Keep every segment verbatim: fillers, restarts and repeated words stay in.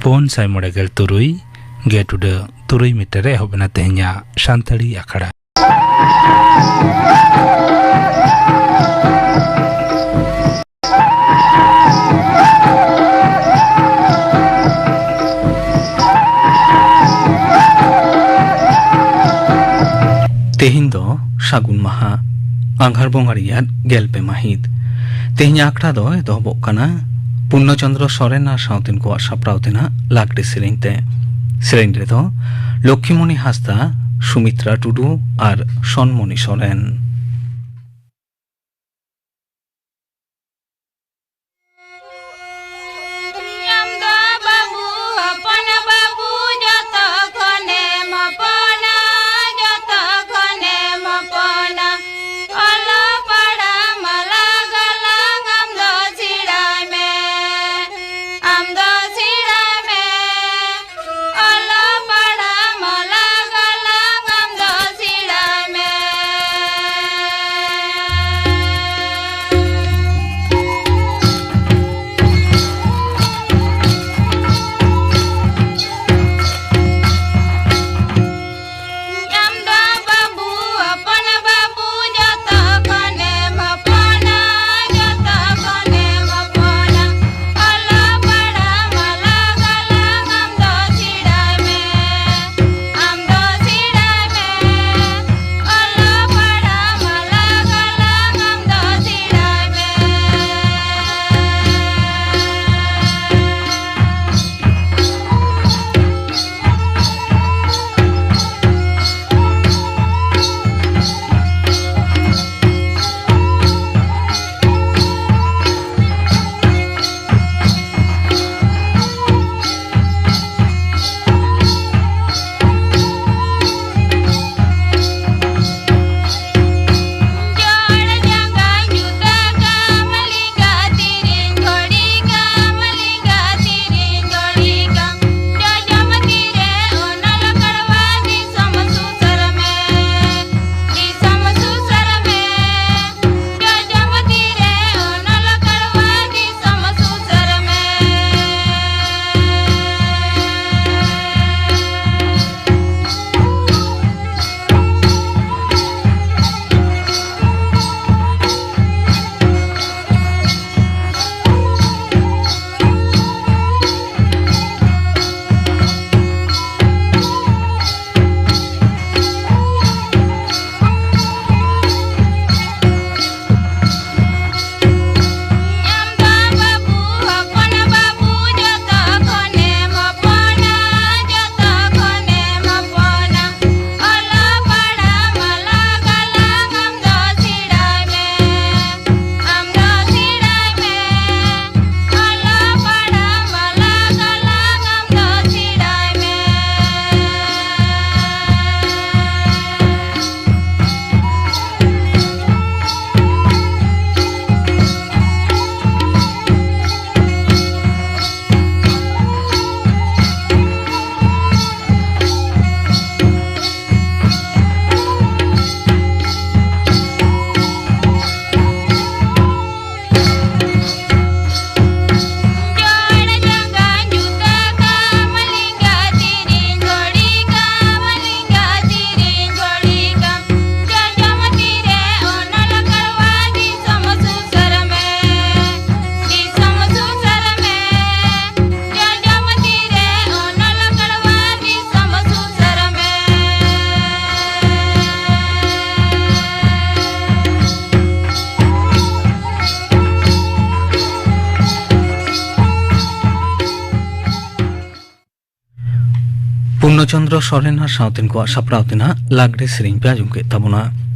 ᱯᱩᱱ ᱥᱟᱭ ᱢᱚᱬᱮ ᱜᱮᱞ ᱛᱩᱨᱩᱭ ᱜᱮᱴ ᱩᱰᱟᱹ ᱛᱩᱨᱩᱭ ᱢᱤᱴᱟᱨ ᱨᱮ ᱮᱦᱚᱵ ᱮᱱᱟ ᱛᱮᱦᱮᱧᱟᱜ ᱥᱟᱱᱛᱟᱲᱤ ᱟᱠᱷᱲᱟ᱾ ᱛᱮᱦᱮᱧ ᱫᱚ ᱥᱟᱹᱜᱩᱱ ᱢᱟᱦᱟ, ᱟᱸᱜᱷᱟᱲ ᱵᱚᱸᱜᱟ ᱨᱮᱭᱟᱜ ᱜᱮᱞ ᱯᱮ ᱢᱟᱹᱦᱤᱛ᱾ ᱛᱮᱦᱮᱧ ᱟᱠᱷᱲᱟ ᱫᱚ ᱮᱛᱚᱦᱚᱵᱚᱜ ᱠᱟᱱᱟ ᱯᱩᱨᱱᱚ ᱪᱚᱱᱫᱨᱚ ᱥᱚᱨᱮᱱ ᱟᱨ ᱥᱟᱶᱛᱮᱱ ᱠᱚᱣᱟᱜ ᱥᱟᱯᱲᱟᱣ ᱛᱮᱱᱟᱜ ᱞᱟᱜᱽᱲᱮ ᱥᱮᱨᱮᱧ ᱛᱮ᱾ ᱥᱮᱨᱮᱧ ᱨᱮᱫᱚ ᱞᱚᱠᱠᱷᱤᱢᱚᱱᱤ ᱦᱟᱸᱥᱫᱟ, ᱥᱩᱢᱤᱛᱨᱟ ᱴᱩᱰᱩ ᱟᱨ ᱥᱚᱱᱢᱚᱱᱤ ᱥᱚᱨᱮᱱ᱾ ᱟᱢ ᱫᱚ ᱵᱟᱹᱵᱩ ᱦᱚᱯᱚᱱ ᱵᱟᱹᱵᱩ ᱡᱚᱛᱚ ᱠᱷᱚᱱᱮᱢ ᱦᱚᱯᱚᱱᱟ, ᱡᱚᱛᱚ ᱠᱷᱚᱱᱮᱢ ᱦᱚᱯᱚᱱᱟ᱾ ᱚᱞᱚᱜ ᱯᱟᱲᱦᱟᱜ ᱢᱟᱞᱟ ᱜᱟᱞᱟᱝ ᱟᱢ ᱫᱚ ᱥᱮᱬᱟᱭ ᱢᱮ, ᱟᱢ ᱫᱚ ᱥᱮᱬᱟᱭ ᱢᱮ᱾ ᱚᱞᱚᱜ ᱯᱟᱲᱦᱟᱜ ᱢᱟᱞᱟ ᱜᱟᱞᱟᱝ ᱟᱢ ᱫᱚ ᱥᱮᱬᱟᱭ ᱢᱮ᱾ ᱯᱩᱨᱱᱚᱪᱚᱱᱫᱨᱚ ᱥᱚᱨᱮᱱ ᱟᱨ ᱥᱟᱶᱛᱮᱱ ᱠᱚᱣᱟᱜ ᱥᱟᱯᱲᱟᱣ ᱛᱮᱱᱟᱜ ᱞᱟᱜᱽᱲᱮ ᱥᱮᱨᱮᱧ ᱯᱮ ᱟᱸᱡᱚᱢ ᱠᱮᱫ ᱛᱟᱵᱚᱱᱟ᱾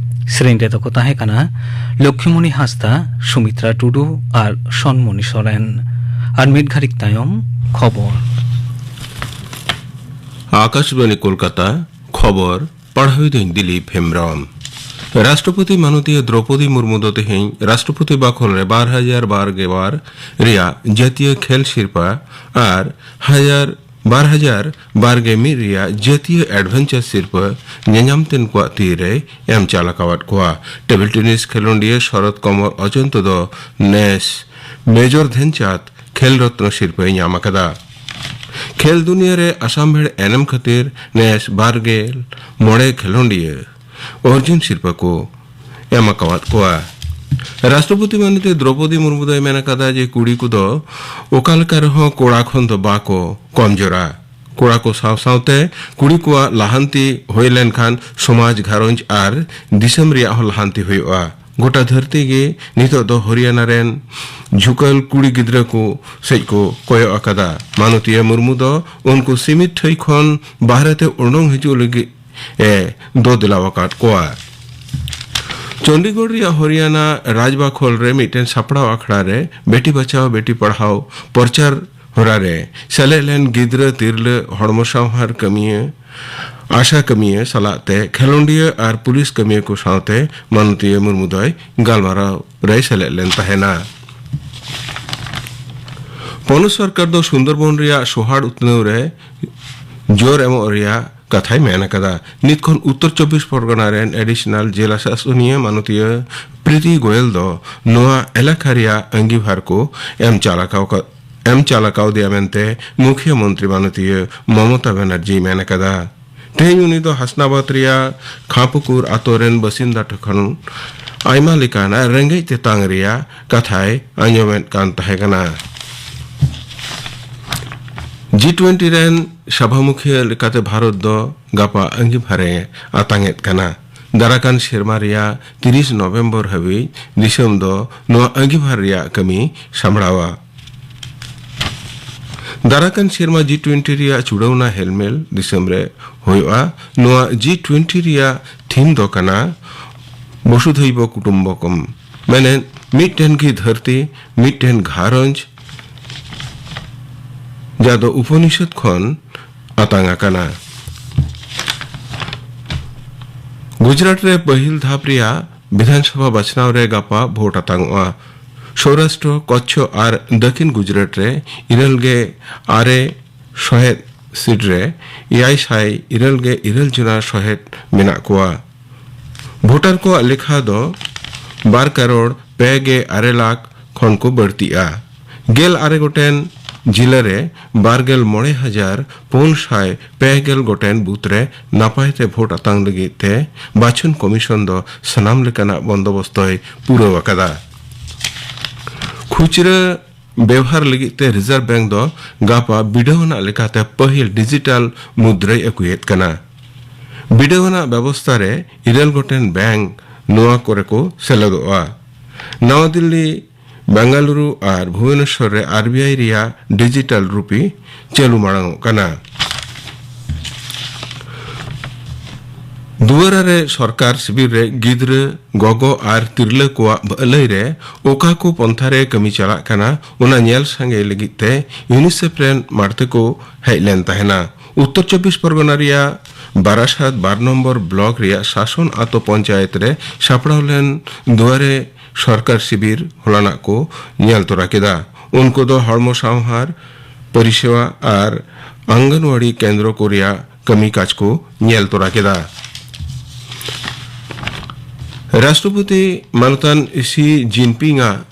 ᱥᱮᱨᱮᱧ ᱨᱮᱫᱚ ᱠᱚ ᱛᱟᱦᱮᱸ ᱠᱟᱱᱟ ᱞᱚᱠᱷᱢᱤᱢᱚᱱᱤ ᱦᱟᱸᱥᱫᱟ, ᱥᱩᱢᱤᱛᱨᱟ ᱴᱩᱰᱩ ᱟᱨ ᱥᱚᱱᱢᱚᱱᱤ ᱥᱚᱨᱮᱱ᱾ ᱟᱨ ᱢᱤᱫ ᱜᱷᱟᱹᱲᱤᱡ ᱛᱟᱭᱚᱢ ᱠᱷᱚᱵᱚᱨ᱾ ᱟᱠᱟᱥᱵᱟᱬᱤ ᱠᱳᱞᱠᱟᱛᱟ, ᱠᱷᱚᱵᱚᱨ ᱯᱟᱲᱦᱟᱣᱤᱫᱟᱹᱧ ᱫᱤᱞᱤᱯ ᱦᱮᱢᱵᱽᱨᱚᱢ᱾ ᱨᱟᱥᱴᱨᱚᱯᱚᱛᱤ ᱢᱟᱱᱚᱛᱤᱭᱟᱹ ᱫᱨᱚᱯᱚᱫᱤ ᱢᱩᱨᱢᱩ ᱫᱚ ᱛᱮᱦᱮᱧ ᱨᱟᱥᱴᱨᱚᱯᱚᱛᱤ ᱵᱟᱠᱷᱚᱞ ᱨᱮ ᱵᱟᱨ ᱦᱟᱡᱟᱨ ᱵᱟᱨ ᱜᱮᱞ ᱵᱟᱨ ᱨᱮᱭᱟᱜ ᱡᱟᱹᱛᱤᱭᱟᱹ ᱠᱷᱮᱞ ᱥᱤᱨᱯᱟᱹ ᱟᱨ ᱦᱟᱡᱟᱨ ᱵᱟᱨ ᱦᱟᱡᱟᱨ ᱵᱟᱨ ᱜᱮᱞ ᱢᱤᱫ ᱨᱮᱭᱟᱜ ᱡᱟᱹᱛᱤᱭᱟᱹ ᱮᱰᱵᱷᱮᱧᱪᱟᱨ ᱥᱤᱨᱯᱟᱹ ᱧᱮᱧᱟᱢ ᱛᱮᱱ ᱠᱚᱣᱟᱜ ᱛᱤ ᱨᱮᱭ ᱮᱢ ᱪᱟᱞ ᱟᱠᱟᱣᱟᱫ ᱠᱚᱣᱟ᱾ ᱴᱮᱵᱤᱞ ᱴᱮᱱᱤᱥ ᱠᱷᱮᱞᱳᱰᱤᱭᱟᱹ ᱥᱚᱨᱚᱛ ᱠᱚᱢᱚᱞ ᱚᱪᱚᱱᱛᱚ ᱫᱚ ᱱᱮᱥ ᱢᱮᱡᱚᱨ ᱫᱷᱮᱱᱪᱟᱸᱫᱽ ᱠᱷᱮᱞ ᱨᱚᱛᱱᱚ ᱥᱤᱨᱯᱟᱹᱭ ᱧᱟᱢ ᱟᱠᱟᱫᱟ᱾ ᱠᱷᱮᱞ ᱫᱩᱱᱤᱭᱟᱹ ᱨᱮ ᱟᱥᱟᱢ ᱵᱷᱮᱲ ᱮᱱᱮᱢ ᱠᱷᱟᱹᱛᱤᱨ ᱱᱮᱥ ᱵᱟᱨ ᱜᱮᱞ ᱢᱚᱬᱮ ᱠᱷᱮᱞᱳᱰᱤᱭᱟᱹ ᱚᱨᱡᱩᱱ ᱥᱤᱨᱯᱟᱹ ᱠᱚ ᱮᱢ ᱟᱠᱟᱣᱟᱫ ᱠᱚᱣᱟ᱾ ᱨᱟᱥᱴᱨᱚᱯᱚᱛᱤ ᱢᱟᱱᱚᱛᱤ ᱫᱨᱚᱯᱚᱫᱤ ᱢᱩᱨᱢᱩ ᱫᱚᱭ ᱢᱮᱱ ᱟᱠᱟᱫᱟ ᱡᱮ ᱠᱩᱲᱤ ᱠᱚᱫᱚ ᱚᱠᱟ ᱞᱮᱠᱟ ᱨᱮᱦᱚᱸ ᱠᱚᱲᱟ ᱠᱷᱚᱱ ᱫᱚ ᱵᱟᱠᱚ ᱠᱚᱢ ᱡᱳᱨᱟ᱾ ᱠᱚᱲᱟ ᱠᱚ ᱥᱟᱶ ᱥᱟᱶᱛᱮ ᱠᱩᱲᱤ ᱠᱚᱣᱟᱜ ᱞᱟᱦᱟᱱᱛᱤ ᱦᱩᱭ ᱞᱮᱱᱠᱷᱟᱱ ᱥᱚᱢᱟᱡᱽ, ᱜᱷᱟᱨᱚᱸᱡᱽ ᱟᱨ ᱫᱤᱥᱚᱢ ᱨᱮᱭᱟᱜ ᱦᱚᱸ ᱞᱟᱦᱟᱱᱛᱤ ᱦᱩᱭᱩᱜᱼᱟ᱾ ᱜᱚᱴᱟ ᱫᱷᱟᱹᱨᱛᱤ ᱜᱮ ᱱᱤᱛᱚᱜ ᱫᱚ ᱦᱚᱨᱤᱭᱟᱱᱟ ᱨᱮᱱ ᱡᱷᱩᱠᱟᱹᱞ ᱠᱩᱲᱤ ᱜᱤᱫᱽᱨᱟᱹ ᱠᱚ ᱥᱮᱫ ᱠᱚ ᱠᱚᱭᱚᱜ ᱟᱠᱟᱫᱟ᱾ ᱢᱟᱱᱚᱛᱤᱭᱟᱹ ᱢᱩᱨᱢᱩ ᱫᱚ ᱩᱱᱠᱩ ᱥᱤᱢᱤᱛ ᱴᱷᱟᱹᱭ ᱠᱷᱚᱱ ᱵᱟᱦᱨᱮ ᱛᱮ ᱩᱰᱩᱝ ᱦᱤᱡᱩᱜ ᱞᱟᱹᱜᱤᱫ ᱮ ᱫᱚ ᱫᱮᱞᱟᱣ ᱟᱠᱟᱫ ᱠᱚᱣᱟ᱾ ᱪᱚᱱᱰᱤᱜᱚᱲ ᱨᱮᱭᱟᱜ ᱦᱚᱨᱤᱭᱟᱱᱟ ᱨᱟᱡᱽᱵᱟᱠᱷᱳᱞ ᱨᱮ ᱢᱤᱫᱴᱮᱱ ᱥᱟᱯᱲᱟᱣ ᱟᱠᱷᱲᱟ ᱨᱮ ᱵᱮᱴᱤ ᱵᱟᱪᱟᱣ ᱵᱮᱴᱤ ᱯᱟᱲᱦᱟᱣ ᱯᱨᱚᱪᱟᱨ ᱦᱚᱨᱟ ᱨᱮ ᱥᱮᱞᱮᱫ ᱞᱮᱱ ᱜᱤᱫᱽᱨᱟᱹ, ᱛᱤᱨᱞᱟᱹ, ᱦᱚᱲᱢᱚ ᱥᱟᱶᱦᱟᱨ ᱠᱟᱹᱢᱤᱭᱟᱹ, ᱟᱥᱟ ᱠᱟᱹᱢᱤᱭᱟᱹ ᱥᱟᱞᱟᱜ ᱛᱮ ᱠᱷᱮᱞᱳᱰᱤᱭᱟᱹ ᱟᱨ ᱯᱩᱞᱤᱥ ᱠᱟᱹᱢᱤᱭᱟᱹ ᱠᱚ ᱥᱟᱶᱛᱮ ᱢᱟᱱᱚᱛᱤᱭᱟᱹ ᱢᱩᱨᱢᱩ ᱫᱚᱭ ᱜᱟᱞᱢᱟᱨᱟᱣ ᱨᱮᱭ ᱥᱮᱞᱮᱫ ᱞᱮᱱ ᱛᱟᱦᱮᱱᱟ᱾ ᱯᱚᱱᱚᱛ ᱥᱚᱨᱠᱟᱨ ᱫᱚ ᱥᱩᱱᱫᱚᱨᱵᱚᱱ ᱨᱮᱭᱟᱜ ᱥᱚᱦᱟᱲ ᱩᱛᱱᱟᱹᱣ ᱨᱮ ᱡᱳᱨ ᱮᱢᱚᱜ ᱨᱮᱭᱟᱜ ᱠᱟᱛᱷᱟᱭ ᱢᱮᱱ ᱟᱠᱟᱫᱟ᱾ ᱱᱤᱛ ᱠᱷᱚᱱ ᱩᱛᱛᱚᱨ ᱪᱚᱵᱵᱤᱥ ᱯᱚᱨᱜᱚᱱᱟ ᱨᱮᱱ ᱮᱰᱤᱥᱚᱱᱟᱞ ᱡᱮᱞᱟ ᱥᱟᱥᱚᱱᱤᱭᱟᱹ ᱢᱟᱱᱚᱛᱤᱭᱟᱹ ᱯᱨᱤᱛᱤ ᱜᱳᱭᱮᱞ ᱫᱚ ᱱᱚᱣᱟ ᱮᱞᱟᱠᱟ ᱨᱮᱭᱟᱜ ᱟᱹᱜᱤᱵᱷᱟᱨ ᱠᱚ ᱮᱢ ᱪᱟᱞ ᱟᱠᱟᱣ ᱠᱟ-, ᱮᱢ ᱪᱟᱞ ᱟᱠᱟᱣᱫᱮᱭᱟ ᱢᱮᱱᱛᱮ ᱢᱩᱠᱷᱭᱟᱹ ᱢᱚᱱᱛᱨᱤ ᱢᱟᱱᱚᱛᱤᱭᱟᱹ ᱢᱚᱢᱚᱛᱟ ᱵᱟᱱᱟᱨᱡᱤᱭ ᱢᱮᱱ ᱟᱠᱟᱫᱟ᱾ ᱛᱮᱦᱮᱧ ᱩᱱᱤ ᱫᱚ ᱦᱟᱥᱱᱟᱵᱟᱫᱽ ᱨᱮᱭᱟᱜ ᱠᱷᱟᱸᱯᱩᱠᱩᱨ ᱟᱛᱳ ᱨᱮᱱ ᱵᱟᱥᱤᱱᱫᱟ ᱴᱷᱮᱱ ᱠᱷᱚᱱ ᱟᱭᱢᱟ ᱞᱮᱠᱟᱱᱟᱜ ᱨᱮᱸᱜᱮᱡ ᱛᱮᱛᱟᱝ ᱨᱮᱭᱟᱜ ᱠᱟᱛᱷᱟᱭ ᱟᱸᱡᱚᱢᱮᱫ ᱠᱟᱱ ᱛᱟᱦᱮᱸ ᱠᱟᱱᱟ᱾ ᱡᱤ ᱴᱩᱭᱮᱱᱴᱤ ᱨᱮᱱ ᱥᱚᱵᱷᱟᱢᱩᱠᱷᱤᱭᱟᱹ ᱞᱮᱠᱟᱛᱮ ᱵᱷᱟᱨᱚᱛ ᱫᱚ ᱜᱟᱯᱟ ᱟᱹᱜᱤᱵᱷᱟᱨᱮ ᱟᱛᱟᱝ ᱮᱫ ᱠᱟᱱᱟ᱾ ᱫᱟᱨᱟᱠᱟᱱ ᱥᱮᱨᱢᱟ ᱨᱮᱭᱟᱜ ᱛᱤᱨᱤᱥ ᱱᱚᱵᱷᱮᱢᱵᱚᱨ ᱦᱟᱹᱵᱤᱡ ᱫᱤᱥᱚᱢ ᱫᱚ ᱱᱚᱣᱟ ᱟᱹᱜᱤᱵᱷᱟᱨ ᱨᱮᱭᱟᱜ ᱠᱟᱹᱢᱤ ᱥᱟᱢᱵᱲᱟᱣᱟ᱾ ᱫᱟᱨᱟᱠᱟᱱ ᱥᱮᱨᱢᱟ ᱡᱤ ᱴᱩᱭᱮᱱᱴᱤ ᱨᱮᱭᱟᱜ ᱪᱩᱲᱟᱹᱣᱱᱟ ᱦᱮᱞᱢᱮᱞ ᱫᱤᱥᱚᱢ ᱨᱮ ᱦᱩᱭᱩᱜᱼᱟ᱾ ᱱᱚᱣᱟ ᱡᱤ ᱴᱩᱭᱮᱱᱴᱤ ᱨᱮᱭᱟᱜ ᱛᱷᱤᱢ ᱫᱚ ᱠᱟᱱᱟ ᱵᱚᱥᱩᱫᱷᱚᱭᱵᱚ ᱠᱩᱴᱩᱢᱵᱚᱠᱚᱢ, ᱢᱮᱱᱮᱫ ᱢᱤᱫᱴᱮᱱ ᱜᱮ ᱫᱷᱟᱹᱨᱛᱤ, ᱢᱤᱫᱴᱮᱱ ᱜᱷᱟᱨᱚᱸᱡᱽ, ᱡᱟ ᱫᱚ ᱩᱯᱚᱱᱤᱥᱚᱫ ᱠᱷᱚᱱ ᱟᱛᱟᱝ ᱟᱠᱟᱱᱟ᱾ ᱜᱩᱡᱽᱨᱟᱴ ᱨᱮ ᱯᱟᱹᱦᱤᱞ ᱫᱷᱟᱯ ᱨᱮᱭᱟᱜ ᱵᱤᱫᱷᱟᱱ ᱥᱚᱵᱷᱟ ᱵᱟᱪᱷᱱᱟᱣ ᱨᱮ ᱜᱟᱯᱟ ᱵᱷᱳᱴ ᱟᱛᱟᱝᱚᱜᱼᱟ᱾ ᱥᱳᱣᱨᱟᱥᱴᱨᱚ, ᱠᱚᱪᱪᱷᱚ ᱟᱨ ᱫᱟᱹᱠᱷᱤᱱ ᱜᱩᱡᱽᱨᱟᱴ ᱨᱮ ᱤᱨᱟᱹᱞ ᱜᱮ ᱟᱨᱮ ᱥᱚᱦᱮᱫ ᱥᱤᱴ ᱨᱮ ᱮᱭᱟᱭ ᱥᱟᱭ ᱤᱨᱟᱹᱞ ᱜᱮ ᱤᱨᱟᱹᱞ ᱡᱚᱱᱟ ᱥᱚᱦᱮᱫ ᱢᱮᱱᱟᱜ ᱠᱚᱣᱟ᱾ ᱵᱷᱳᱴᱟᱨ ᱠᱚᱣᱟᱜ ᱞᱮᱠᱷᱟ ᱫᱚ ᱵᱟᱨ ᱠᱟᱨᱳᱲ ᱯᱮ ᱜᱮ ᱟᱨᱮ ᱞᱟᱠᱷ ᱠᱷᱚᱱ ᱠᱚ ᱵᱟᱹᱲᱛᱤᱜᱼᱟ᱾ ᱜᱮᱞ ᱟᱨᱮ ᱜᱚᱴᱮᱱ ᱡᱤᱞᱟᱹ ᱨᱮ ᱵᱟᱨ ᱜᱮᱞ ᱢᱚᱬᱮ ᱦᱟᱡᱟᱨ ᱯᱩᱱ ᱥᱟᱭ ᱯᱮ ᱜᱮᱞ ᱜᱚᱴᱮᱱ ᱵᱩᱛᱷ ᱨᱮ ᱱᱟᱯᱟᱭ ᱛᱮ ᱵᱷᱳᱴ ᱟᱛᱟᱝ ᱞᱟᱹᱜᱤᱫ ᱛᱮ ᱵᱟᱪᱷᱚᱱ ᱠᱚᱢᱤᱥᱚᱱ ᱫᱚ ᱥᱟᱱᱟᱢ ᱞᱮᱠᱟᱱᱟᱜ ᱵᱚᱱᱫᱚᱵᱚᱥᱛᱚᱭ ᱯᱩᱨᱟᱹᱣ ᱟᱠᱟᱫᱟ᱾ ᱠᱷᱩᱪᱨᱟᱹ ᱵᱮᱣᱦᱟᱨ ᱞᱟᱹᱜᱤᱫ ᱛᱮ ᱨᱤᱡᱟᱨᱵᱷ ᱵᱮᱝᱠ ᱫᱚ ᱜᱟᱯᱟ ᱵᱤᱰᱟᱹᱣ ᱟᱱᱟᱜ ᱞᱮᱠᱟᱛᱮ ᱯᱟᱹᱦᱤᱞ ᱰᱤᱡᱤᱴᱟᱞ ᱢᱩᱫᱽᱨᱟᱹᱭ ᱟᱹᱜᱩᱭᱮᱫ ᱠᱟᱱᱟ᱾ ᱵᱤᱰᱟᱹᱣ ᱟᱱᱟᱜ ᱵᱮᱵᱚᱥᱛᱟ ᱨᱮ ᱤᱨᱟᱹᱞ ᱜᱚᱴᱮᱱ ᱵᱮᱝᱠ ᱱᱚᱣᱟ ᱠᱚᱨᱮ ᱠᱚ ᱥᱮᱞᱮᱫᱚᱜᱼᱟ᱾ ᱱᱟᱣᱟ ᱫᱤᱞᱞᱤ, ᱵᱮᱝᱜᱟᱞᱩᱨᱩ ᱟᱨ ᱵᱷᱩᱵᱚᱱᱮᱥᱚᱨ ᱨᱮ ᱟᱨ ᱵᱤ ᱟᱭ ᱨᱮᱭᱟᱜ ᱰᱤᱡᱤᱴᱟᱞ ᱨᱩᱯᱤ ᱪᱟᱹᱞᱩ ᱢᱟᱲᱟᱝᱚᱜ ᱠᱟᱱᱟ᱾ ᱫᱩᱣᱟᱨᱟ ᱨᱮ ᱥᱚᱨᱠᱟᱨ ᱥᱤᱵᱤᱨ ᱨᱮ ᱜᱤᱫᱽᱨᱟᱹ, ᱜᱚᱜᱚ ᱟᱨ ᱛᱤᱨᱞᱟᱹ ᱠᱚᱣᱟᱜ ᱵᱷᱟᱹᱞᱟᱹᱭ ᱨᱮ ᱚᱠᱟ ᱠᱚ ᱯᱚᱱᱛᱷᱟ ᱨᱮ ᱠᱟᱹᱢᱤ ᱪᱟᱞᱟᱜ ᱠᱟᱱᱟ, ᱚᱱᱟ ᱧᱮᱞ ᱥᱟᱸᱜᱮ ᱞᱟᱹᱜᱤᱫ ᱛᱮ ᱤᱭᱩᱱᱤᱥᱮᱯᱷ ᱨᱮᱱ ᱢᱟᱲᱛᱮ ᱠᱚ ᱦᱮᱡ ᱞᱮᱱ ᱛᱟᱦᱮᱱᱟ᱾ ᱩᱛᱛᱚᱨ ᱪᱚᱵᱵᱤᱥ ᱯᱚᱨᱜᱚᱱᱟ ᱨᱮᱭᱟᱜ ᱵᱟᱨᱟᱥᱟᱛ ᱵᱟᱨ ᱱᱚᱢᱵᱚᱨ ᱵᱞᱚᱠ ᱨᱮᱭᱟᱜ ᱥᱟᱥᱚᱱ ᱟᱛᱳ ᱯᱚᱧᱪᱟᱭᱮᱛ ᱨᱮ ᱥᱟᱯᱲᱟᱣ ᱞᱮᱱ ᱫᱩᱣᱟᱨᱮ ᱥᱚᱨᱠᱟᱨ ᱥᱤᱵᱤᱨ ᱦᱚᱞᱟᱱᱟᱜ ᱠᱚ ᱧᱮᱞ ᱛᱚᱨᱟ ᱠᱮᱫᱟ᱾ ᱩᱱᱠᱩ ᱫᱚ ᱦᱚᱲᱢᱚ ᱥᱟᱶᱦᱟᱨ ᱯᱚᱨᱤᱥᱮᱵᱟ ᱟᱨ ᱟᱝᱜᱟᱱᱣᱟᱲᱤ ᱠᱮᱱᱫᱨᱚ ᱠᱚ ᱨᱮᱭᱟᱜ ᱠᱟᱹᱢᱤ ᱠᱟᱡᱽ ᱠᱚ ᱧᱮᱞ ᱛᱚᱨᱟ ᱠᱮᱫᱟ᱾ ᱨᱟᱥᱴᱨᱚᱯᱚᱛᱤ ᱢᱟᱱᱚᱛᱟᱱ ᱥᱤ ᱡᱤᱱᱯᱤᱝ ᱟᱜ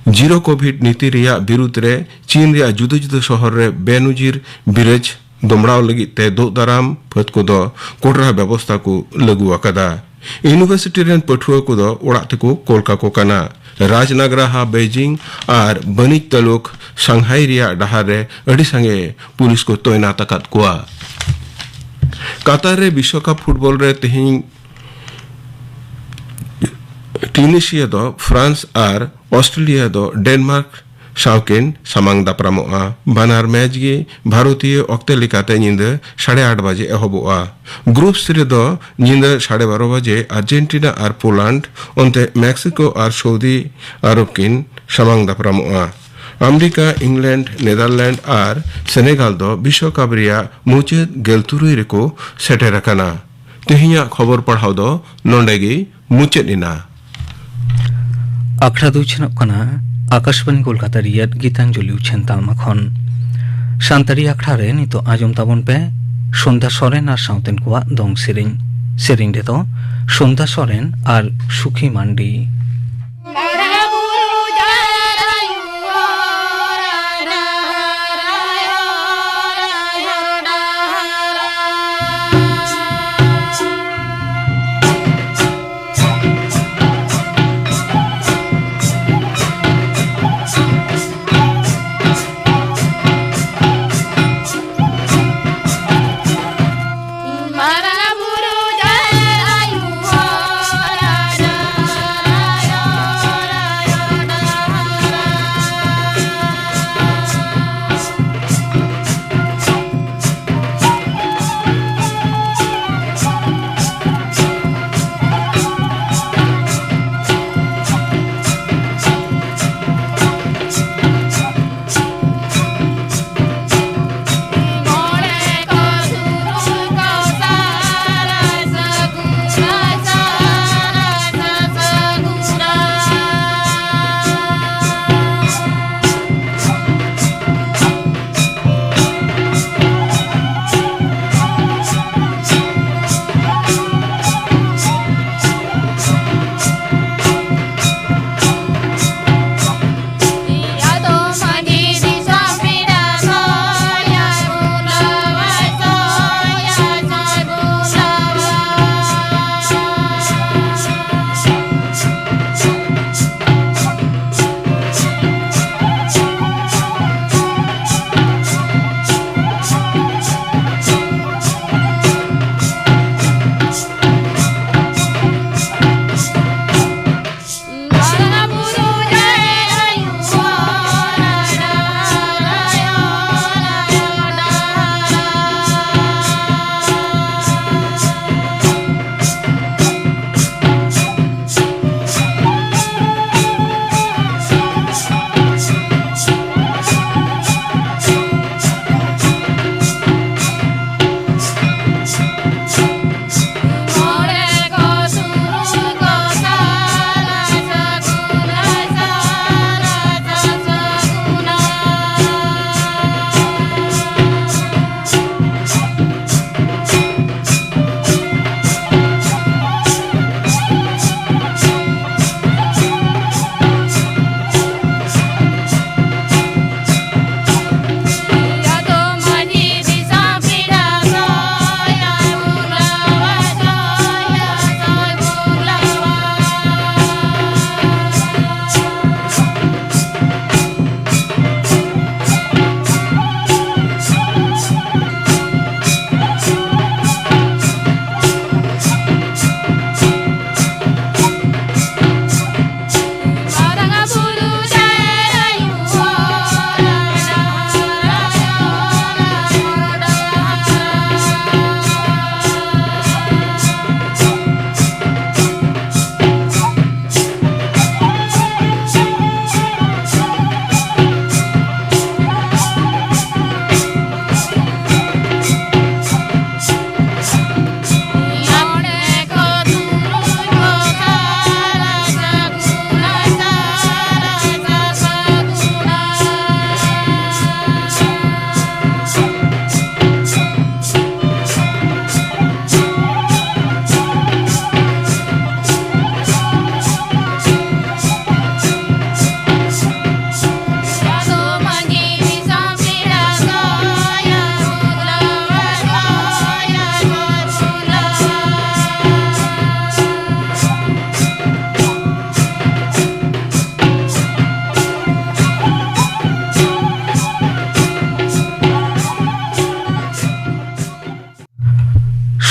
ᱡᱤᱨᱳ ᱠᱳᱵᱷᱤᱰ ᱱᱤᱛᱤ ᱨᱮᱭᱟᱜ ᱵᱤᱨᱩᱫᱽ ᱨᱮ ᱪᱤᱱ ᱨᱮᱭᱟᱜ ᱡᱩᱫᱟᱹ ᱡᱩᱫᱟᱹ ᱥᱚᱦᱚᱨ ᱨᱮ ᱵᱮᱱᱩᱡᱤᱨ ᱵᱤᱨᱟᱹᱡᱽ ᱫᱚᱢᱲᱟᱣ ᱞᱟᱹᱜᱤᱫ ᱛᱮ ᱫᱳᱜ ᱫᱟᱨᱟᱢ ᱯᱷᱟᱹᱫ ᱠᱚᱫᱚ ᱠᱚᱴᱨᱟ ᱵᱮᱵᱚᱥᱛᱟ ᱠᱚ ᱞᱟᱹᱜᱩ ᱟᱠᱟᱫᱟ᱾ ᱤᱭᱩᱱᱤᱵᱷᱟᱨᱥᱤᱴᱤ ᱨᱮᱱ ᱯᱟᱹᱴᱷᱩᱣᱟᱹ ᱠᱚᱫᱚ ᱚᱲᱟᱜ ᱛᱮᱠᱚ ᱠᱳᱞ ᱠᱟᱠᱚ ᱠᱟᱱᱟ᱾ ᱨᱟᱡᱽᱱᱟᱜᱽᱨᱟᱦᱟ ᱵᱮᱤᱡᱤᱝ ᱟᱨ ᱵᱟᱹᱱᱤᱡᱽ ᱛᱟᱹᱞᱩᱠ ᱥᱟᱝᱦᱟᱭ ᱨᱮᱭᱟᱜ ᱰᱟᱦᱟᱨ ᱨᱮ ᱟᱹᱰᱤ ᱥᱟᱸᱜᱮ ᱯᱩᱞᱤᱥ ᱠᱚ ᱛᱚᱭᱱᱟᱛ ᱟᱠᱟᱫ ᱠᱚᱣᱟ᱾ ᱠᱟᱛᱟᱨ ᱨᱮ ᱵᱤᱥᱣᱚᱠᱟᱯ ᱯᱷᱩᱴᱵᱚᱞ ᱨᱮ ᱛᱮᱦᱮᱧ ᱴᱤᱭᱩᱱᱤᱥᱤᱭᱟ ᱫᱚ ᱯᱷᱨᱟᱱᱥ ᱟᱨ ᱚᱥᱴᱨᱮᱞᱤᱭᱟ ᱫᱚ ᱰᱮᱱᱢᱟᱨᱠ ᱥᱟᱶᱠᱤᱱ ᱥᱟᱢᱟᱝ ᱫᱟᱯᱨᱟᱢᱚᱜᱼᱟ᱾ ᱵᱟᱱᱟᱨ ᱢᱮᱪ ᱜᱮ ᱵᱷᱟᱨᱚᱛᱤᱭᱚ ᱚᱠᱛᱮ ᱞᱮᱠᱟᱛᱮ ᱧᱤᱫᱟᱹ ᱥᱟᱲᱮ ᱟᱴ ᱵᱟᱡᱮ ᱮᱦᱚᱵᱚᱜᱼᱟ᱾ ᱜᱨᱩᱯ ᱥᱤ ᱨᱮᱫᱚ ᱧᱤᱫᱟᱹ ᱥᱟᱲᱮ ᱵᱟᱨᱚ ᱵᱟᱡᱮ ᱟᱨᱡᱮᱱᱴᱤᱱᱟ ᱟᱨ ᱯᱳᱞᱟᱱᱰ, ᱚᱱᱛᱮ ᱢᱮᱠᱥᱤᱠᱳ ᱟᱨ ᱥᱳᱣᱫᱤ ᱟᱨᱚᱵ ᱠᱤᱱ ᱥᱟᱢᱟᱝ ᱫᱟᱯᱨᱟᱢᱚᱜᱼᱟ᱾ ᱟᱢᱮᱨᱤᱠᱟ, ᱤᱝᱞᱮᱱᱰ, ᱱᱮᱫᱟᱨᱞᱮᱱᱰ ᱟᱨ ᱥᱮᱱᱮᱜᱟᱞ ᱫᱚ ᱵᱤᱥᱣᱚᱠᱟᱯ ᱨᱮᱭᱟᱜ ᱢᱩᱪᱟᱹᱫ ᱜᱮᱞ ᱛᱩᱨᱩᱭ ᱨᱮᱠᱚ ᱥᱮᱴᱮᱨ ᱟᱠᱟᱱᱟ᱾ ᱛᱮᱦᱮᱧᱟᱜ ᱠᱷᱚᱵᱚᱨ ᱯᱟᱲᱦᱟᱣ ᱫᱚ ᱱᱚᱰᱮ ᱜᱮ ᱢᱩᱪᱟᱹᱫ ᱮᱱᱟ᱾ ᱟᱠᱷᱲᱟ ᱫᱚ ᱩᱪᱷᱟᱹᱱᱚᱜ ᱠᱟᱱᱟ ᱟᱠᱟᱥᱵᱟᱱᱤ ᱠᱳᱞᱠᱟᱛᱟ ᱨᱮᱭᱟᱜ ᱜᱤᱛᱟᱧᱡᱚᱞᱤ ᱩᱪᱷᱟᱹᱱ ᱛᱟᱞᱢᱟ ᱠᱷᱚᱱ᱾ ᱥᱟᱱᱛᱟᱲᱤ ᱟᱠᱷᱲᱟ ᱨᱮ ᱱᱤᱛᱚᱜ ᱟᱸᱡᱚᱢ ᱛᱟᱵᱚᱱ ᱯᱮ ᱥᱚᱱᱫᱷᱟ ᱥᱚᱨᱮᱱ ᱟᱨ ᱥᱟᱶᱛᱮᱱ ᱠᱚᱣᱟᱜ ᱫᱚᱝ ᱥᱮᱨᱮᱧ᱾ ᱥᱮᱨᱮᱧ ᱨᱮᱫᱚ ᱥᱚᱱᱫᱷᱟ ᱥᱚᱨᱮᱱ ᱟᱨ ᱥᱩᱠᱷᱤ ᱢᱟᱱᱰᱤ᱾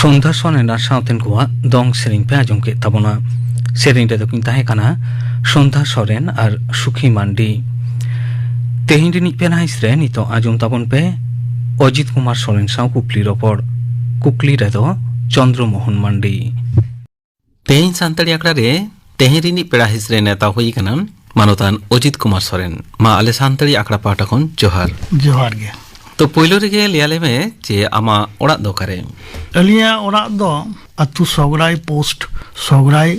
ᱥᱚᱱᱫᱷᱟ ᱥᱚᱨᱮᱱ ᱟᱨ ᱥᱟᱶᱛᱮᱱ ᱠᱚᱣᱟᱜ ᱫᱚᱝ ᱥᱮᱨᱮᱧ ᱯᱮ ᱟᱸᱡᱚᱢ ᱠᱮᱫ ᱛᱟᱵᱚᱱᱟ᱾ ᱥᱮᱨᱮᱧ ᱨᱮᱫᱚ ᱠᱤᱱ ᱛᱟᱦᱮᱸ ᱠᱟᱱᱟ ᱥᱚᱱᱫᱷᱟ ᱥᱚᱨᱮᱱ ᱟᱨ ᱥᱩᱠᱷᱤ ᱢᱟᱱᱰᱤ᱾ ᱛᱮᱦᱮᱧ ᱨᱤᱱᱤᱡ ᱯᱮᱲᱟ ᱦᱤᱸᱥ ᱨᱮ ᱱᱤᱛᱚᱜ ᱟᱸᱡᱚᱢ ᱛᱟᱵᱚᱱ ᱯᱮ ᱚᱡᱤᱛ ᱠᱩᱢᱟᱨ ᱥᱚᱨᱮᱱ ᱥᱟᱶ ᱠᱩᱠᱞᱤ ᱨᱚᱯᱚᱲ᱾ ᱠᱩᱠᱞᱤ ᱨᱮᱫᱚ ᱪᱚᱱᱫᱨᱚ ᱢᱳᱦᱚᱱ ᱢᱟᱱᱰᱤ᱾ ᱛᱮᱦᱮᱧ ᱥᱟᱱᱛᱟᱲᱤ ᱟᱠᱷᱲᱟ ᱨᱮ ᱛᱮᱦᱮᱧ ᱨᱤᱱᱤᱡ ᱯᱮᱲᱟ ᱦᱤᱸᱥ ᱨᱮ ᱱᱮᱣᱛᱟ ᱦᱩᱭ ᱟᱠᱟᱱᱟ ᱢᱟᱱᱚᱛᱟᱱ ᱚᱡᱤᱛ ᱠᱩᱢᱟᱨ ᱥᱚᱨᱮᱱ᱾ ᱢᱟ ᱟᱞᱮ ᱥᱟᱱᱛᱟᱲᱤ ᱟᱠᱷᱲᱟ ᱯᱟᱦᱴᱟ ᱠᱷᱚᱱ ᱡᱚᱦᱟᱨ᱾ ᱡᱚᱦᱟᱨ ᱜᱮ᱾ ᱛᱚ ᱯᱳᱭᱞᱳ ᱨᱮᱜᱮ ᱞᱟᱹᱭ ᱟᱞᱮ ᱢᱮ ᱡᱮ ᱟᱢᱟᱜ ᱚᱲᱟᱜ ᱫᱚ ᱚᱠᱟᱨᱮ? ᱟᱹᱞᱤᱧᱟᱜ ᱚᱲᱟᱜ ᱫᱚ ᱟᱹᱛᱩ ᱥᱚᱜᱽᱨᱟᱭ, ᱯᱳᱥᱴ ᱥᱚᱜᱽᱨᱟᱭ,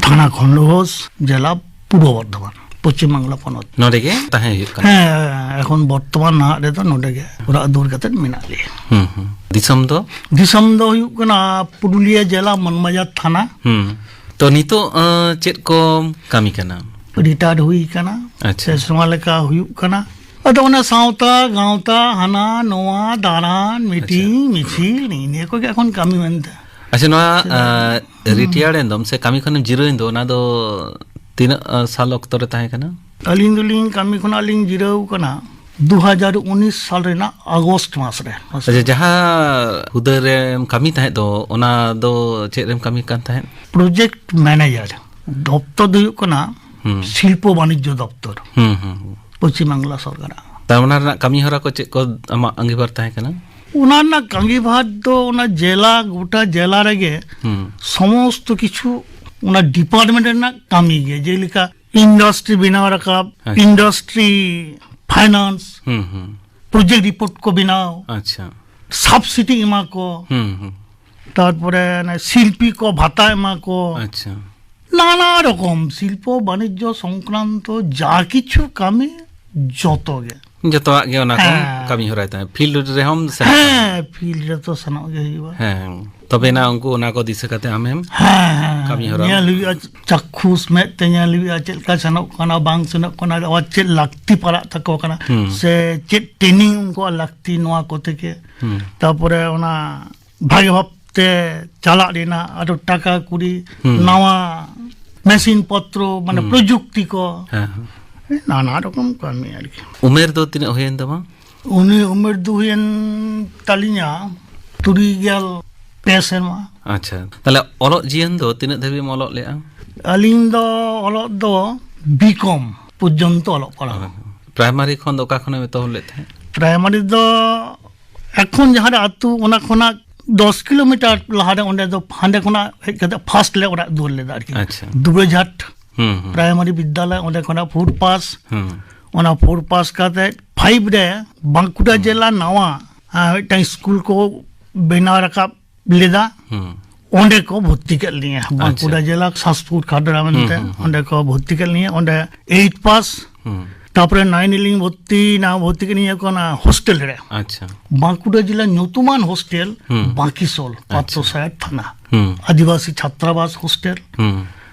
ᱛᱷᱟᱱᱟ ᱠᱷᱚᱱᱰᱚᱜᱷᱳᱥ, ᱡᱮᱞᱟ ᱯᱩᱨᱵᱚ ᱵᱚᱨᱫᱷᱚᱢᱟᱱ, ᱯᱚᱪᱷᱤᱢ ᱵᱟᱝᱞᱟ ᱯᱚᱱᱚᱛ᱾ ᱱᱚᱰᱮ ᱜᱮ ᱛᱟᱦᱮᱸ ᱦᱩᱭᱩᱜ ᱠᱟᱱᱟ? ᱦᱮᱸ, ᱮᱠᱷᱚᱱ ᱵᱚᱨᱛᱚᱢᱟᱱ ᱱᱟᱦᱟᱜ ᱨᱮᱫᱚ ᱱᱚᱰᱮ ᱜᱮ ᱚᱲᱟᱜ ᱫᱩᱣᱟᱹᱨ ᱠᱟᱛᱮᱫ ᱢᱮᱱᱟᱜ ᱞᱮᱭᱟ᱾ ᱦᱩᱸ, ᱦᱩᱸ᱾ ᱫᱤᱥᱚᱢ ᱫᱚ? ᱫᱤᱥᱚᱢ ᱫᱚ ᱦᱩᱭᱩᱜ ᱠᱟᱱᱟ ᱯᱩᱨᱩᱞᱤᱭᱟᱹ ᱡᱮᱞᱟ, ᱢᱟᱱᱢᱟᱡᱟᱨ ᱛᱷᱟᱱᱟ᱾ ᱦᱩᱸ᱾ ᱛᱚ ᱱᱤᱛᱚᱜ, ᱟᱸ, ᱪᱮᱫ ᱠᱚᱢ ᱠᱟᱹᱢᱤ ᱠᱟᱱᱟ? ᱨᱤᱴᱟᱭᱟᱨᱰ ᱦᱩᱭ ᱠᱟᱱᱟ᱾ ᱟᱪᱪᱷᱟ᱾ ᱥᱮ ᱥᱮᱨᱢᱟ ᱞᱮᱠᱟ ᱦᱩᱭᱩᱜ ᱠᱟᱱᱟ᱾ ᱟᱫᱚ ᱚᱱᱟ ᱥᱟᱶᱛᱟ ᱜᱟᱶᱛᱟ, ᱦᱟᱱᱟ ᱱᱚᱣᱟ, ᱫᱟᱬᱟᱱ, ᱢᱤᱴᱤᱝ, ᱟᱪᱪᱷᱟ᱾ ᱢᱤᱪᱷᱤᱞ, ᱱᱤᱭᱟᱹ ᱠᱚᱜᱮ ᱮᱠᱷᱚᱱ ᱠᱟᱹᱢᱤ ᱢᱮᱱᱛᱮ᱾ ᱟᱪᱪᱷᱟ, ᱱᱚᱣᱟ, ᱪᱮᱫᱟᱜ? ᱟᱸ, ᱦᱩᱸ᱾ ᱨᱤᱴᱟᱭᱟᱨᱰ ᱮᱱ ᱫᱚᱢ ᱥᱮ ᱠᱟᱹᱢᱤ ᱠᱷᱚᱱᱮᱢ ᱡᱤᱨᱟᱹᱣ ᱮᱱ ᱫᱚ, ᱚᱱᱟ ᱫᱚ ᱛᱤᱱᱟᱹᱜ, ᱟᱸ, ᱥᱟᱞ ᱚᱠᱛᱚ ᱨᱮ ᱛᱟᱦᱮᱸ ᱠᱟᱱᱟ? ᱟᱹᱞᱤᱧ ᱫᱚᱞᱤᱧ ᱠᱟᱹᱢᱤ ᱠᱷᱚᱱᱟᱜ ᱞᱤᱧ ᱡᱤᱨᱟᱹᱣ ᱠᱟᱱᱟ ᱫᱩ ᱦᱟᱡᱟᱨ ᱩᱱᱤᱥ ᱥᱟᱞ ᱨᱮᱱᱟᱜ ᱟᱜᱚᱥᱴ ᱢᱟᱥ ᱨᱮ᱾ ᱟᱪᱪᱷᱟ, ᱡᱟᱦᱟᱸ ᱦᱩᱫᱟᱹ ᱨᱮᱢ ᱠᱟᱹᱢᱤ ᱛᱟᱦᱮᱸᱫ ᱫᱚ, ᱚᱱᱟ ᱫᱚ ᱪᱮᱫ ᱨᱮᱢ ᱠᱟᱹᱢᱤ ᱠᱟᱱ ᱛᱟᱦᱮᱸᱫ? Project manager. ᱫᱚᱯᱛᱚᱨ ᱫᱚ ᱦᱩᱭᱩᱜ ᱠᱟᱱᱟ ᱦᱩᱸ᱾ ᱥᱤᱞᱯᱚ ᱵᱟᱱᱤᱡᱽᱡᱚ ᱫᱚᱯᱛᱚᱨ, ᱦᱩᱸ, ᱦᱩᱸ, ᱦᱩᱸ᱾ ᱯᱚᱪᱷᱤᱢ ᱵᱟᱝᱞᱟ ᱥᱚᱨᱠᱟᱨᱟᱜ᱾ ᱛᱟᱨ ᱚᱱᱟ ᱨᱮᱱᱟᱜ ᱠᱟᱹᱢᱤ ᱦᱚᱨᱟ ᱠᱚ ᱪᱮᱫ ᱠᱚ ᱟᱢᱟᱜ ᱟᱸᱜᱤᱵᱷᱟᱨ ᱛᱟᱦᱮᱸ ᱠᱟᱱᱟ? ᱚᱱᱟ ᱨᱮᱱᱟᱜ ᱠᱟᱹᱢᱤ ᱵᱷᱟᱨ ᱫᱚ ᱚᱱᱟ ᱡᱮᱞᱟ, ᱜᱚᱴᱟ ᱡᱮᱞᱟ ᱨᱮᱜᱮ ᱦᱩᱸ᱾ ᱥᱚᱢᱚᱥᱛᱚ ᱠᱤᱪᱷᱩ ᱚᱱᱟ ᱰᱤᱯᱟᱨᱴᱢᱮᱱᱴ ᱨᱮᱱᱟᱜ ᱠᱟᱹᱢᱤ ᱜᱮ, ᱡᱮᱞᱮᱠᱟ ᱤᱱᱰᱟᱥᱴᱨᱤ ᱵᱮᱱᱟᱣ ᱨᱟᱠᱟᱵ, ᱟᱪᱪᱷᱟ᱾ ᱤᱱᱰᱟᱥᱴᱨᱤ ᱯᱷᱟᱭᱱᱟᱱᱥ, ᱦᱩᱸ, ᱦᱩᱸ᱾ ᱯᱨᱚᱡᱮᱠᱴ ᱨᱤᱯᱳᱨᱴ ᱠᱚ ᱵᱮᱱᱟᱣ, ᱟᱪᱪᱷᱟ᱾ ᱥᱟᱵᱥᱤᱰᱤ ᱮᱢᱟ ᱠᱚ, ᱦᱩᱸ, ᱦᱩᱸ᱾ ᱛᱟᱨᱯᱚᱨᱮ ᱚᱱᱮ ᱥᱤᱞᱯᱤ ᱠᱚ ᱵᱷᱟᱛᱟ ᱮᱢᱟ ᱠᱚ, ᱟᱪᱪᱷᱟ᱾ ᱱᱟᱱᱟ ᱨᱚᱠᱚᱢ ᱥᱤᱞᱯᱚ ᱵᱟᱱᱤᱡᱽᱡᱚ ᱥᱚᱝᱠᱨᱟᱱᱛᱚ ᱡᱟ ᱠᱤᱪᱷᱩ ᱠᱟᱹᱢᱤ ᱡᱚᱛᱚ ᱜᱮ᱾ ᱡᱚᱛᱚᱣᱟᱜ ᱜᱮ ᱚᱱᱟ ᱠᱚ ᱦᱮᱸ᱾ ᱠᱟᱹᱢᱤ ᱦᱚᱨᱟᱭ ᱛᱟᱦᱮᱸᱫ᱾ ᱯᱷᱤᱞᱰ ᱨᱮᱦᱚᱸᱢ ᱥᱮᱱᱚᱜ ᱛᱟᱦᱮᱸᱫ? ᱦᱮᱸ, ᱯᱷᱤᱞᱰ ᱨᱮᱛᱚ ᱥᱮᱱᱚᱜ ᱜᱮ ᱦᱩᱭᱩᱜᱼᱟ᱾ ᱦᱮᱸ, ᱛᱚᱵᱮᱱᱟ ᱩᱱᱠᱩ ᱚᱱᱟ ᱠᱚ ᱫᱤᱥᱟᱹ ᱠᱟᱛᱮ ᱟᱢᱮᱢ ᱦᱮᱸ, ᱦᱮᱸ, ᱠᱟᱹᱢᱤ ᱦᱚᱨᱟ᱾ ᱧᱮᱞ ᱦᱩᱭᱩᱜᱼᱟ, ᱪᱟᱠᱠᱷᱩᱥ ᱢᱮᱫ ᱛᱮ ᱧᱮᱞ ᱦᱩᱭᱩᱜᱼᱟ, ᱪᱮᱫ ᱞᱮᱠᱟ ᱥᱮᱱᱚᱜ ᱠᱟᱱᱟ, ᱵᱟᱝ ᱥᱮᱱᱚᱜ ᱠᱟᱱᱟ, ᱟᱵᱟᱨ ᱪᱮᱫ ᱞᱟᱹᱠᱛᱤ ᱯᱟᱲᱟᱜ ᱛᱟᱠᱚ ᱠᱟᱱᱟ, ᱦᱩᱸ᱾ ᱥᱮ ᱪᱮᱫ ᱴᱨᱮᱱᱤᱝ ᱩᱱᱠᱩᱣᱟᱜ ᱞᱟᱹᱠᱛᱤ, ᱱᱚᱣᱟ ᱠᱚᱛᱮ ᱜᱮ᱾ ᱦᱩᱸ᱾ ᱛᱟᱯᱚᱨᱮ ᱚᱱᱟ ᱵᱷᱟᱜᱮ ᱵᱷᱟᱵ ᱛᱮ ᱪᱟᱞᱟᱜ ᱨᱮᱱᱟᱜ, ᱟᱨᱚ ᱴᱟᱠᱟ ᱠᱩᱲᱤ, ᱦᱩᱸ᱾ ᱱᱟᱣᱟ ᱢᱮᱥᱤᱱ ᱯᱚᱛᱨᱚ, ᱢᱟᱱᱮ ᱦᱩᱸ᱾ ᱯᱨᱚᱡᱩᱠᱛᱤ ᱠᱚ, ᱦᱮᱸ, ᱦᱮᱸ᱾ ᱱᱟᱱᱟ ᱨᱚᱠᱚᱢ ᱠᱟᱹᱢᱤ ᱟᱨᱠᱤ᱾ ᱩᱢᱮᱨ ᱫᱚ ᱛᱤᱱᱟᱹᱜ ᱦᱩᱭᱮᱱ ᱛᱟᱢᱟ? ᱩᱱᱤ ᱩᱢᱮᱨ ᱫᱚ ᱦᱩᱭᱮᱱ ᱛᱟᱹᱞᱤᱧᱟ ᱛᱩᱨᱩᱭ ᱜᱮᱞ ᱯᱮ ᱥᱮᱨᱢᱟ᱾ ᱟᱪᱪᱷᱟ, ᱛᱟᱦᱞᱮ ᱚᱞᱚᱜ ᱡᱤᱭᱚᱱ ᱫᱚ ᱛᱤᱱᱟᱹᱜ ᱫᱷᱟᱹᱵᱤᱡ ᱮᱢ ᱚᱞᱚᱜ ᱞᱮᱜᱼᱟ? ᱟᱹᱞᱤᱧ ᱫᱚ ᱚᱞᱚᱜ ᱫᱚ ᱵᱤᱠᱚᱢ ᱯᱚᱨᱡᱚᱱᱛᱚ ᱚᱞᱚᱜ ᱯᱟᱲᱦᱟᱣ᱾ ᱯᱨᱟᱭᱢᱟᱨᱤ ᱠᱷᱚᱱ ᱫᱚ ᱚᱠᱟ ᱠᱷᱚᱱᱮᱢ ᱮᱛᱚᱦᱚᱵ ᱞᱮᱫ ᱛᱟᱦᱮᱸᱫ? ᱯᱨᱟᱭᱢᱟᱨᱤ ᱫᱚ ᱮᱠᱷᱚᱱ ᱡᱟᱦᱟᱸᱨᱮ ᱟᱹᱛᱩ, ᱚᱱᱟ ᱠᱷᱚᱱᱟᱜ ᱫᱚᱥ ᱠᱤᱞᱳᱢᱤᱴᱟᱨ ᱞᱟᱦᱟᱨᱮ, ᱚᱸᱰᱮ ᱫᱚ, ᱦᱟᱸᱰᱮ ᱠᱷᱚᱱᱟᱜ ᱦᱮᱡ ᱠᱟᱛᱮ ᱯᱷᱟᱥᱴ ᱞᱮ ᱚᱲᱟᱜ ᱫᱩᱣᱟᱹᱨ ᱞᱮᱫᱟ ᱟᱨᱠᱤ᱾ ᱟᱪᱪᱷᱟ᱾ ᱫᱩᱵᱨᱟᱡᱷᱟᱴ ᱦᱩᱸ, ᱦᱩᱸ᱾ ᱯᱨᱟᱭᱢᱟᱨᱤ ᱵᱤᱫᱽᱫᱟᱞᱚᱭ, ᱚᱸᱰᱮ ᱠᱷᱚᱱᱟᱜ ᱯᱷᱳᱨ ᱯᱟᱥ᱾ ᱦᱩᱸ᱾ ᱚᱱᱟ ᱯᱷᱳᱨ ᱯᱟᱥ ᱠᱟᱛᱮ ᱯᱷᱟᱭᱤᱵᱷ ᱨᱮ ᱵᱟᱸᱠᱩᱲᱟ ᱦᱩᱸ᱾ ᱡᱮᱞᱟ ᱱᱟᱣᱟ, ᱟᱨ, ᱢᱤᱫᱴᱟᱝ ᱥᱠᱩᱞ ᱠᱚ ᱵᱮᱱᱟᱣ ᱨᱟᱠᱟᱵ ᱞᱮᱫᱟ᱾ ᱦᱩᱸ᱾ ᱚᱸᱰᱮ ᱠᱚ ᱵᱷᱚᱨᱛᱤ ᱠᱮᱫ ᱞᱤᱧᱟ, ᱵᱟᱸᱠᱩᱲᱟ ᱟᱪᱪᱷᱟ᱾ ᱡᱮᱞᱟ ᱥᱟᱥᱯᱩᱨ ᱠᱷᱟᱰᱨᱟ ᱢᱮᱱᱛᱮ᱾ ᱦᱩᱸ, ᱦᱩᱸ, ᱦᱩᱸ᱾ ᱚᱸᱰᱮ ᱠᱚ ᱵᱷᱚᱨᱛᱤ ᱠᱮᱫ ᱞᱤᱧᱟ, ᱚᱸᱰᱮ ᱮᱭᱤᱴ ᱯᱟᱥ᱾ ᱦᱩᱸ᱾ ᱛᱟᱯᱚᱨᱮ ᱱᱟᱭᱤᱱ ᱨᱮᱞᱤᱧ ᱵᱷᱚᱨᱛᱤᱭᱮᱱᱟ, ᱵᱷᱚᱨᱛᱤ ᱠᱮᱫ ᱞᱤᱧᱟ ᱠᱚ ᱚᱱᱟ ᱦᱳᱥᱴᱮᱞ ᱨᱮ᱾ ᱟᱪᱪᱷᱟ᱾ ᱵᱟᱸᱠᱩᱲᱟ ᱡᱮᱞᱟ ᱧᱩᱛᱩᱢᱟᱱ ᱦᱳᱥᱴᱮᱞ, ᱦᱩᱸ᱾ ᱵᱟᱸᱠᱤᱥᱳᱞ, ᱟᱪᱪᱷᱟ᱾ ᱯᱟᱛᱷᱚ ᱥᱟᱦᱮᱵᱽ ᱛᱷᱟᱱᱟ, ᱦᱩᱸ᱾ ᱟᱹᱫᱤᱵᱟᱹᱥᱤ ᱪᱷᱟᱛᱨᱟᱵᱟᱥ ᱦᱳᱥᱴᱮᱞ᱾ ᱦᱩᱸ᱾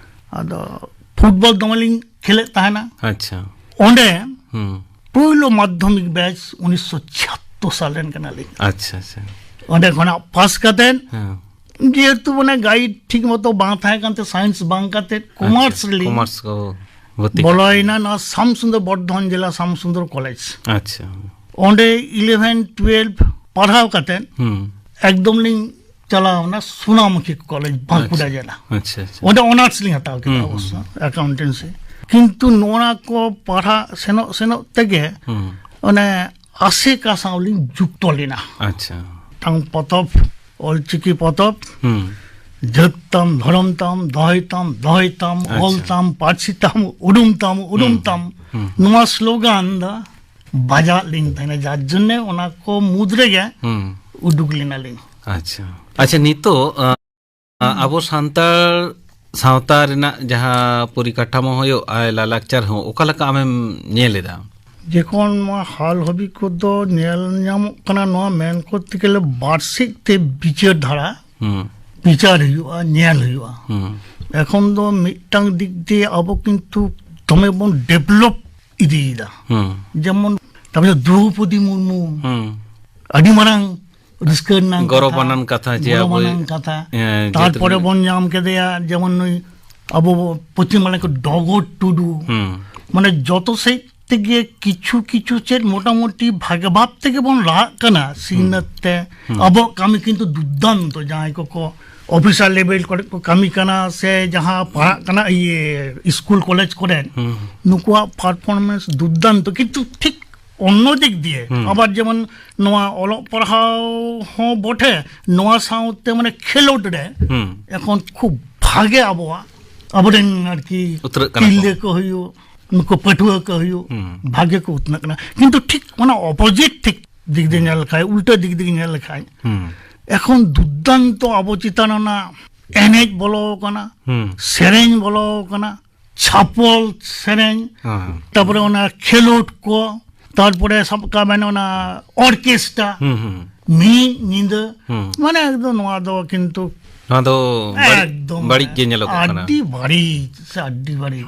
ᱟᱫᱚ ᱯᱷᱩᱴᱵᱚᱞ ᱫᱚᱢᱮ ᱞᱤᱧ ᱠᱷᱮᱞᱮᱫ ᱛᱟᱦᱮᱱᱟ᱾ ᱟᱪᱪᱷᱟ᱾ ᱚᱸᱰᱮ ᱦᱩᱸ᱾ ᱯᱳᱭᱞᱳ ᱢᱟᱫᱽᱫᱷᱚᱢᱤᱠ ᱵᱮᱪ ᱩᱱᱤᱥᱥᱚ ᱪᱷᱤᱭᱟᱛᱛᱳᱨ ᱥᱟᱞ ᱨᱮᱱ ᱠᱟᱱᱟᱞᱤᱧ᱾ ᱟᱪᱪᱷᱟ, ᱟᱪᱪᱷᱟ᱾ ᱚᱸᱰᱮ ᱠᱷᱚᱱᱟᱜ ᱯᱟᱥ ᱠᱟᱛᱮᱫ, ᱦᱮᱸ᱾ ᱡᱮᱦᱮᱛᱩ ᱢᱟᱱᱮ ᱜᱟᱭᱤᱰ ᱴᱷᱤᱠ ᱢᱚᱛᱚ ᱵᱟᱝ ᱛᱟᱦᱮᱸ ᱠᱟᱱᱛᱮ ᱥᱟᱭᱮᱱᱥ ᱵᱟᱝ ᱠᱟᱛᱮᱫ ᱠᱚᱢᱟᱨᱥ ᱟᱪᱪᱷᱟ, ᱨᱮᱞᱤᱧ ᱠᱚᱢᱟᱨᱥ ᱠᱚ ᱵᱷᱚᱨᱛᱤ ᱠᱟᱜ ᱵᱚᱞᱚᱭᱮᱱᱟ, ᱵᱤᱱᱟ᱾ ᱱᱚᱣᱟ ᱥᱟᱢᱥᱩᱱᱫᱚᱨ, ᱵᱚᱨᱫᱷᱚᱢᱟᱱ ᱡᱮᱞᱟ ᱥᱟᱢᱥᱩᱱᱫᱚᱨ ᱠᱚᱞᱮᱡᱽ᱾ ᱟᱪᱪᱷᱟ᱾ ᱚᱸᱰᱮ ᱤᱞᱮᱵᱷᱮᱱ ᱴᱩᱭᱮᱞᱵᱷ ᱯᱟᱲᱦᱟᱣ ᱠᱟᱛᱮᱫ ᱦᱩᱸ᱾ ᱮᱠᱫᱚᱢ ᱞᱤᱧ ᱪᱟᱞᱟᱣ ᱮᱱᱟ ᱥᱳᱱᱟᱢᱩᱠᱷᱤ ᱠᱚᱞᱮᱡᱽ, ᱵᱟᱸᱠᱩᱲᱟ ᱟᱪᱪᱷᱟ᱾ ᱡᱮᱞᱟ᱾ ᱟᱪᱪᱷᱟ, ᱟᱪᱪᱷᱟ᱾ ᱚᱸᱰᱮ ᱚᱱᱟᱨᱥ ᱞᱤᱧ ᱦᱟᱛᱟᱣ ᱠᱮᱫᱟ ᱦᱩᱸ, ᱦᱩᱸ, ᱚᱵᱚᱥᱥᱚ, ᱦᱩᱸ᱾ ᱮᱠᱟᱣᱩᱱᱴᱮᱱᱥᱤ᱾ ᱠᱤᱱᱛᱩ ᱱᱚᱣᱟ ᱠᱚ ᱯᱟᱲᱦᱟᱜ ᱥᱮᱱᱚᱜ ᱥᱮᱱᱚᱜ ᱛᱮᱜᱮ ᱦᱩᱸ᱾ ᱚᱱᱮ ᱟᱥᱮᱠᱟ ᱥᱟᱶ ᱞᱤᱧ ᱡᱩᱠᱛᱚ ᱞᱮᱱᱟ᱾ ᱟᱪᱪᱷᱟ᱾ ᱢᱤᱫᱴᱟᱝ ᱯᱚᱛᱚᱵ, ᱚᱞᱪᱤᱠᱤ ᱯᱚᱛᱚᱵ, ᱦᱩᱸ᱾ ᱡᱟᱹᱛ ᱛᱟᱢ, ᱫᱷᱚᱨᱚᱢ ᱛᱟᱢ, ᱫᱚᱦᱚᱭ ᱛᱟᱢ, ᱫᱚᱦᱚᱭ ᱛᱟᱢ, ᱟᱪᱪᱷᱟ᱾ ᱚᱞ ᱛᱟᱢ, ᱯᱟᱹᱨᱥᱤ ᱛᱟᱢ, ᱩᱰᱩᱢ ᱛᱟᱢ, ᱩᱰᱩᱢ ᱦᱩᱸ, ᱛᱟᱢ᱾ ᱦᱩᱸ᱾ ᱱᱚᱣᱟ ᱥᱞᱳᱜᱟᱱ ᱫᱚ ᱵᱟᱡᱟᱣᱟᱜ ᱞᱤᱧ ᱛᱟᱦᱮᱱᱟ, ᱡᱟᱨ ᱡᱚᱱᱱᱮ ᱚᱱᱟ ᱠᱚ ᱢᱩᱫᱽ ᱨᱮᱜᱮ ᱦᱩᱸ᱾ ᱩᱰᱩᱠ ᱞᱮᱱᱟᱞᱤᱧ᱾ ᱟᱪᱪᱷᱟ᱾ ᱟᱪᱪᱷᱟ, ᱱᱤᱛᱚᱜ, ᱟᱸ, ᱟᱵᱚ ᱥᱟᱱᱛᱟᱲ ᱥᱟᱶᱛᱟ ᱨᱮᱱᱟᱜ ᱡᱟᱦᱟᱸ ᱯᱚᱨᱤᱠᱟᱴᱷᱟᱢᱳ ᱦᱩᱭᱩᱜ, ᱟᱨ ᱞᱟᱭᱼᱞᱟᱠᱪᱟᱨ ᱦᱚᱸ ᱚᱠᱟ ᱞᱮᱠᱟ ᱟᱢᱮᱢ ᱧᱮᱞ ᱮᱫᱟ? ᱡᱮᱠᱷᱚᱱ ᱱᱚᱣᱟ ᱦᱟᱞ ᱦᱟᱹᱵᱤᱡ ᱠᱚᱫᱚ ᱧᱮᱞ ᱧᱟᱢᱚᱜ ᱠᱟᱱᱟ, ᱱᱚᱣᱟ ᱢᱮᱱ ᱠᱚᱨᱛᱮ ᱜᱮᱞᱮ ᱵᱟᱨ ᱥᱮᱫ ᱛᱮ ᱵᱤᱪᱟᱹᱨ ᱫᱷᱟᱨᱟ, ᱦᱩᱸ᱾ ᱵᱤᱪᱟᱨ ᱦᱩᱭᱩᱜᱼᱟ, ᱧᱮᱞ ᱦᱩᱭᱩᱜᱼᱟ᱾ ᱦᱩᱸ᱾ ᱮᱠᱷᱚᱱ ᱫᱚ ᱢᱤᱫᱴᱟᱝ ᱫᱤᱠ ᱫᱤᱭᱮ ᱟᱵᱚ ᱠᱤᱱᱛᱩ ᱫᱚᱢᱮ ᱵᱚᱱ ᱰᱮᱵᱷᱞᱚᱯ ᱤᱫᱤᱭᱮᱫᱟ᱾ ᱦᱩᱸ᱾ ᱡᱮᱢᱚᱱ ᱛᱟᱨᱯᱚᱨᱮ ᱫᱨᱚᱣᱯᱚᱫᱤ ᱢᱩᱨᱢᱩ, ᱦᱩᱸ᱾ ᱟᱹᱰᱤ ᱢᱟᱨᱟᱝ ᱨᱟᱹᱥᱠᱟᱹ ᱨᱮᱱᱟᱜ ᱜᱚᱨᱚᱵᱟᱱᱟᱱ ᱠᱟᱛᱷᱟ ᱡᱮ ᱜᱚᱨᱚᱵᱟᱱᱟᱱ ᱟᱵᱚᱭ, ᱠᱟᱛᱷᱟ᱾ ᱮᱸ, ᱛᱟᱨᱯᱚᱨᱮ ᱡᱟᱹᱛ ᱵᱚᱱ ᱧᱟᱢ ᱠᱮᱫᱮᱭᱟ ᱡᱮᱢᱚᱱ ᱱᱩᱭ ᱟᱵᱚ ᱯᱚᱪᱷᱤᱢ ᱵᱟᱝᱞᱟ ᱠᱚ ᱰᱚᱜᱚᱨ ᱴᱩᱰᱩ᱾ ᱦᱩᱸ᱾ ᱢᱟᱱᱮ ᱡᱚᱛᱚ ᱥᱮᱫ ᱜᱮ ᱠᱤᱪᱷᱩ ᱠᱤᱪᱷᱩ ᱪᱮᱫ ᱢᱚᱴᱟᱢᱩᱴᱤ ᱵᱷᱟᱜᱮ ᱵᱷᱟᱵ ᱛᱮᱜᱮ ᱵᱚᱱ ᱞᱟᱦᱟᱜ ᱠᱟᱱᱟ ᱥᱤᱠᱷᱱᱟᱹᱛ ᱛᱮ᱾ ᱟᱵᱚᱣᱟᱜ ᱠᱟᱹᱢᱤ ᱠᱤᱱᱛᱩ ᱫᱩᱨᱫᱟᱱᱛᱚ, ᱡᱟᱦᱟᱸᱭ ᱠᱚᱠᱚ ᱚᱯᱷᱤᱥᱟᱨ ᱞᱮᱵᱮᱞ ᱠᱚᱨᱮ ᱠᱚ ᱠᱟᱹᱢᱤ ᱠᱟᱱᱟ ᱥᱮ ᱡᱟᱦᱟᱸ ᱯᱟᱲᱦᱟᱜ ᱠᱟᱱᱟ ᱤᱭᱟᱹ ᱥᱠᱩᱞ ᱠᱚᱞᱮᱡᱽ ᱠᱚᱨᱮ, ᱱᱩᱠᱩᱣᱟᱜ ᱯᱟᱨᱯᱷᱚᱨᱢᱮᱱᱥ ᱫᱩᱨᱫᱟᱱᱛᱚ, ᱠᱤᱱᱛᱩ ᱴᱷᱤᱠ ᱚᱱᱱᱚ ᱫᱤᱠ ᱫᱤᱭᱮ ᱟᱵᱟᱨ ᱡᱮᱢᱚᱱ ᱱᱚᱣᱟ ᱚᱞᱚᱜ ᱯᱟᱲᱦᱟᱣ ᱦᱚᱸ ᱵᱚᱴᱷᱮ, ᱱᱚᱣᱟ ᱥᱟᱶᱛᱮ ᱢᱟᱱᱮ ᱠᱷᱮᱞᱳᱰ ᱨᱮ ᱦᱩᱸ᱾ ᱮᱠᱷᱚᱱ ᱠᱷᱩᱵ ᱵᱷᱟᱜᱮ ᱟᱵᱚᱣᱟᱜ, ᱟᱵᱚᱨᱮᱱ ᱟᱨᱠᱤ ᱩᱛᱨᱟᱹᱜ ᱠᱟᱱᱟ ᱠᱚ᱾ ᱛᱤᱨᱞᱟᱹ ᱠᱚ ᱦᱩᱭᱩᱜ, ᱱᱩᱠᱩ ᱯᱟᱹᱴᱷᱩᱣᱟᱹ ᱠᱚ ᱦᱩᱭᱩᱜ, ᱦᱩᱸ᱾ ᱵᱷᱟᱜᱮ ᱠᱚ ᱩᱛᱱᱟᱹᱜ ᱠᱟᱱᱟ᱾ ᱠᱤᱱᱛᱩ ᱴᱷᱤᱠ ᱚᱱᱟ ᱚᱯᱳᱡᱤᱴ ᱴᱷᱤᱠ ᱫᱤᱠ ᱫᱤᱭᱮ ᱧᱮᱞ ᱞᱮᱠᱷᱟᱡ, ᱩᱞᱴᱟᱹ ᱫᱤᱠ ᱫᱤᱭᱮ ᱧᱮᱞ ᱞᱮᱠᱷᱟᱡ, ᱦᱩᱸ᱾ ᱮᱠᱷᱚᱱ ᱫᱩᱨᱫᱟᱱᱛᱚ ᱟᱵᱚ ᱪᱮᱛᱟᱱ ᱚᱱᱟ ᱮᱱᱮᱡ ᱵᱚᱞᱚ ᱟᱠᱟᱱᱟ, ᱦᱩᱸ᱾ ᱥᱮᱨᱮᱧ ᱵᱚᱞᱚ ᱟᱠᱟᱱᱟ, ᱪᱷᱟᱯᱚᱞ ᱥᱮᱨᱮᱧ, ᱦᱮᱸ᱾ ᱛᱟᱨᱯᱚᱨᱮ ᱚᱱᱟ ᱠᱷᱮᱞᱳᱰ ᱠᱚ, ᱛᱟᱨᱯᱚᱨᱮ ᱥᱟᱵ ᱠᱟᱜ ᱵᱮᱱ ᱚᱱᱟ ᱚᱨᱠᱮᱥᱴᱨᱟ, ᱦᱩᱸ, ᱦᱩᱸ᱾ ᱢᱤᱫ ᱧᱤᱫᱟᱹ, ᱦᱩᱸ᱾ ᱢᱟᱱᱮ ᱮᱠᱫᱚᱢ ᱱᱚᱣᱟ ᱫᱚ ᱠᱤᱱᱛᱩ ᱱᱚᱣᱟ ᱫᱚ ᱵᱟᱹᱲᱤᱡ, ᱮᱠᱫᱚᱢ ᱵᱟᱹᱲᱤᱡ ᱜᱮ ᱧᱮᱞᱚᱜ ᱠᱟᱱᱟ᱾ ᱟᱹᱰᱤ ᱵᱟᱹᱲᱤᱡ ᱥᱮ ᱟᱹᱰᱤ ᱵᱟᱹᱲᱤᱡ,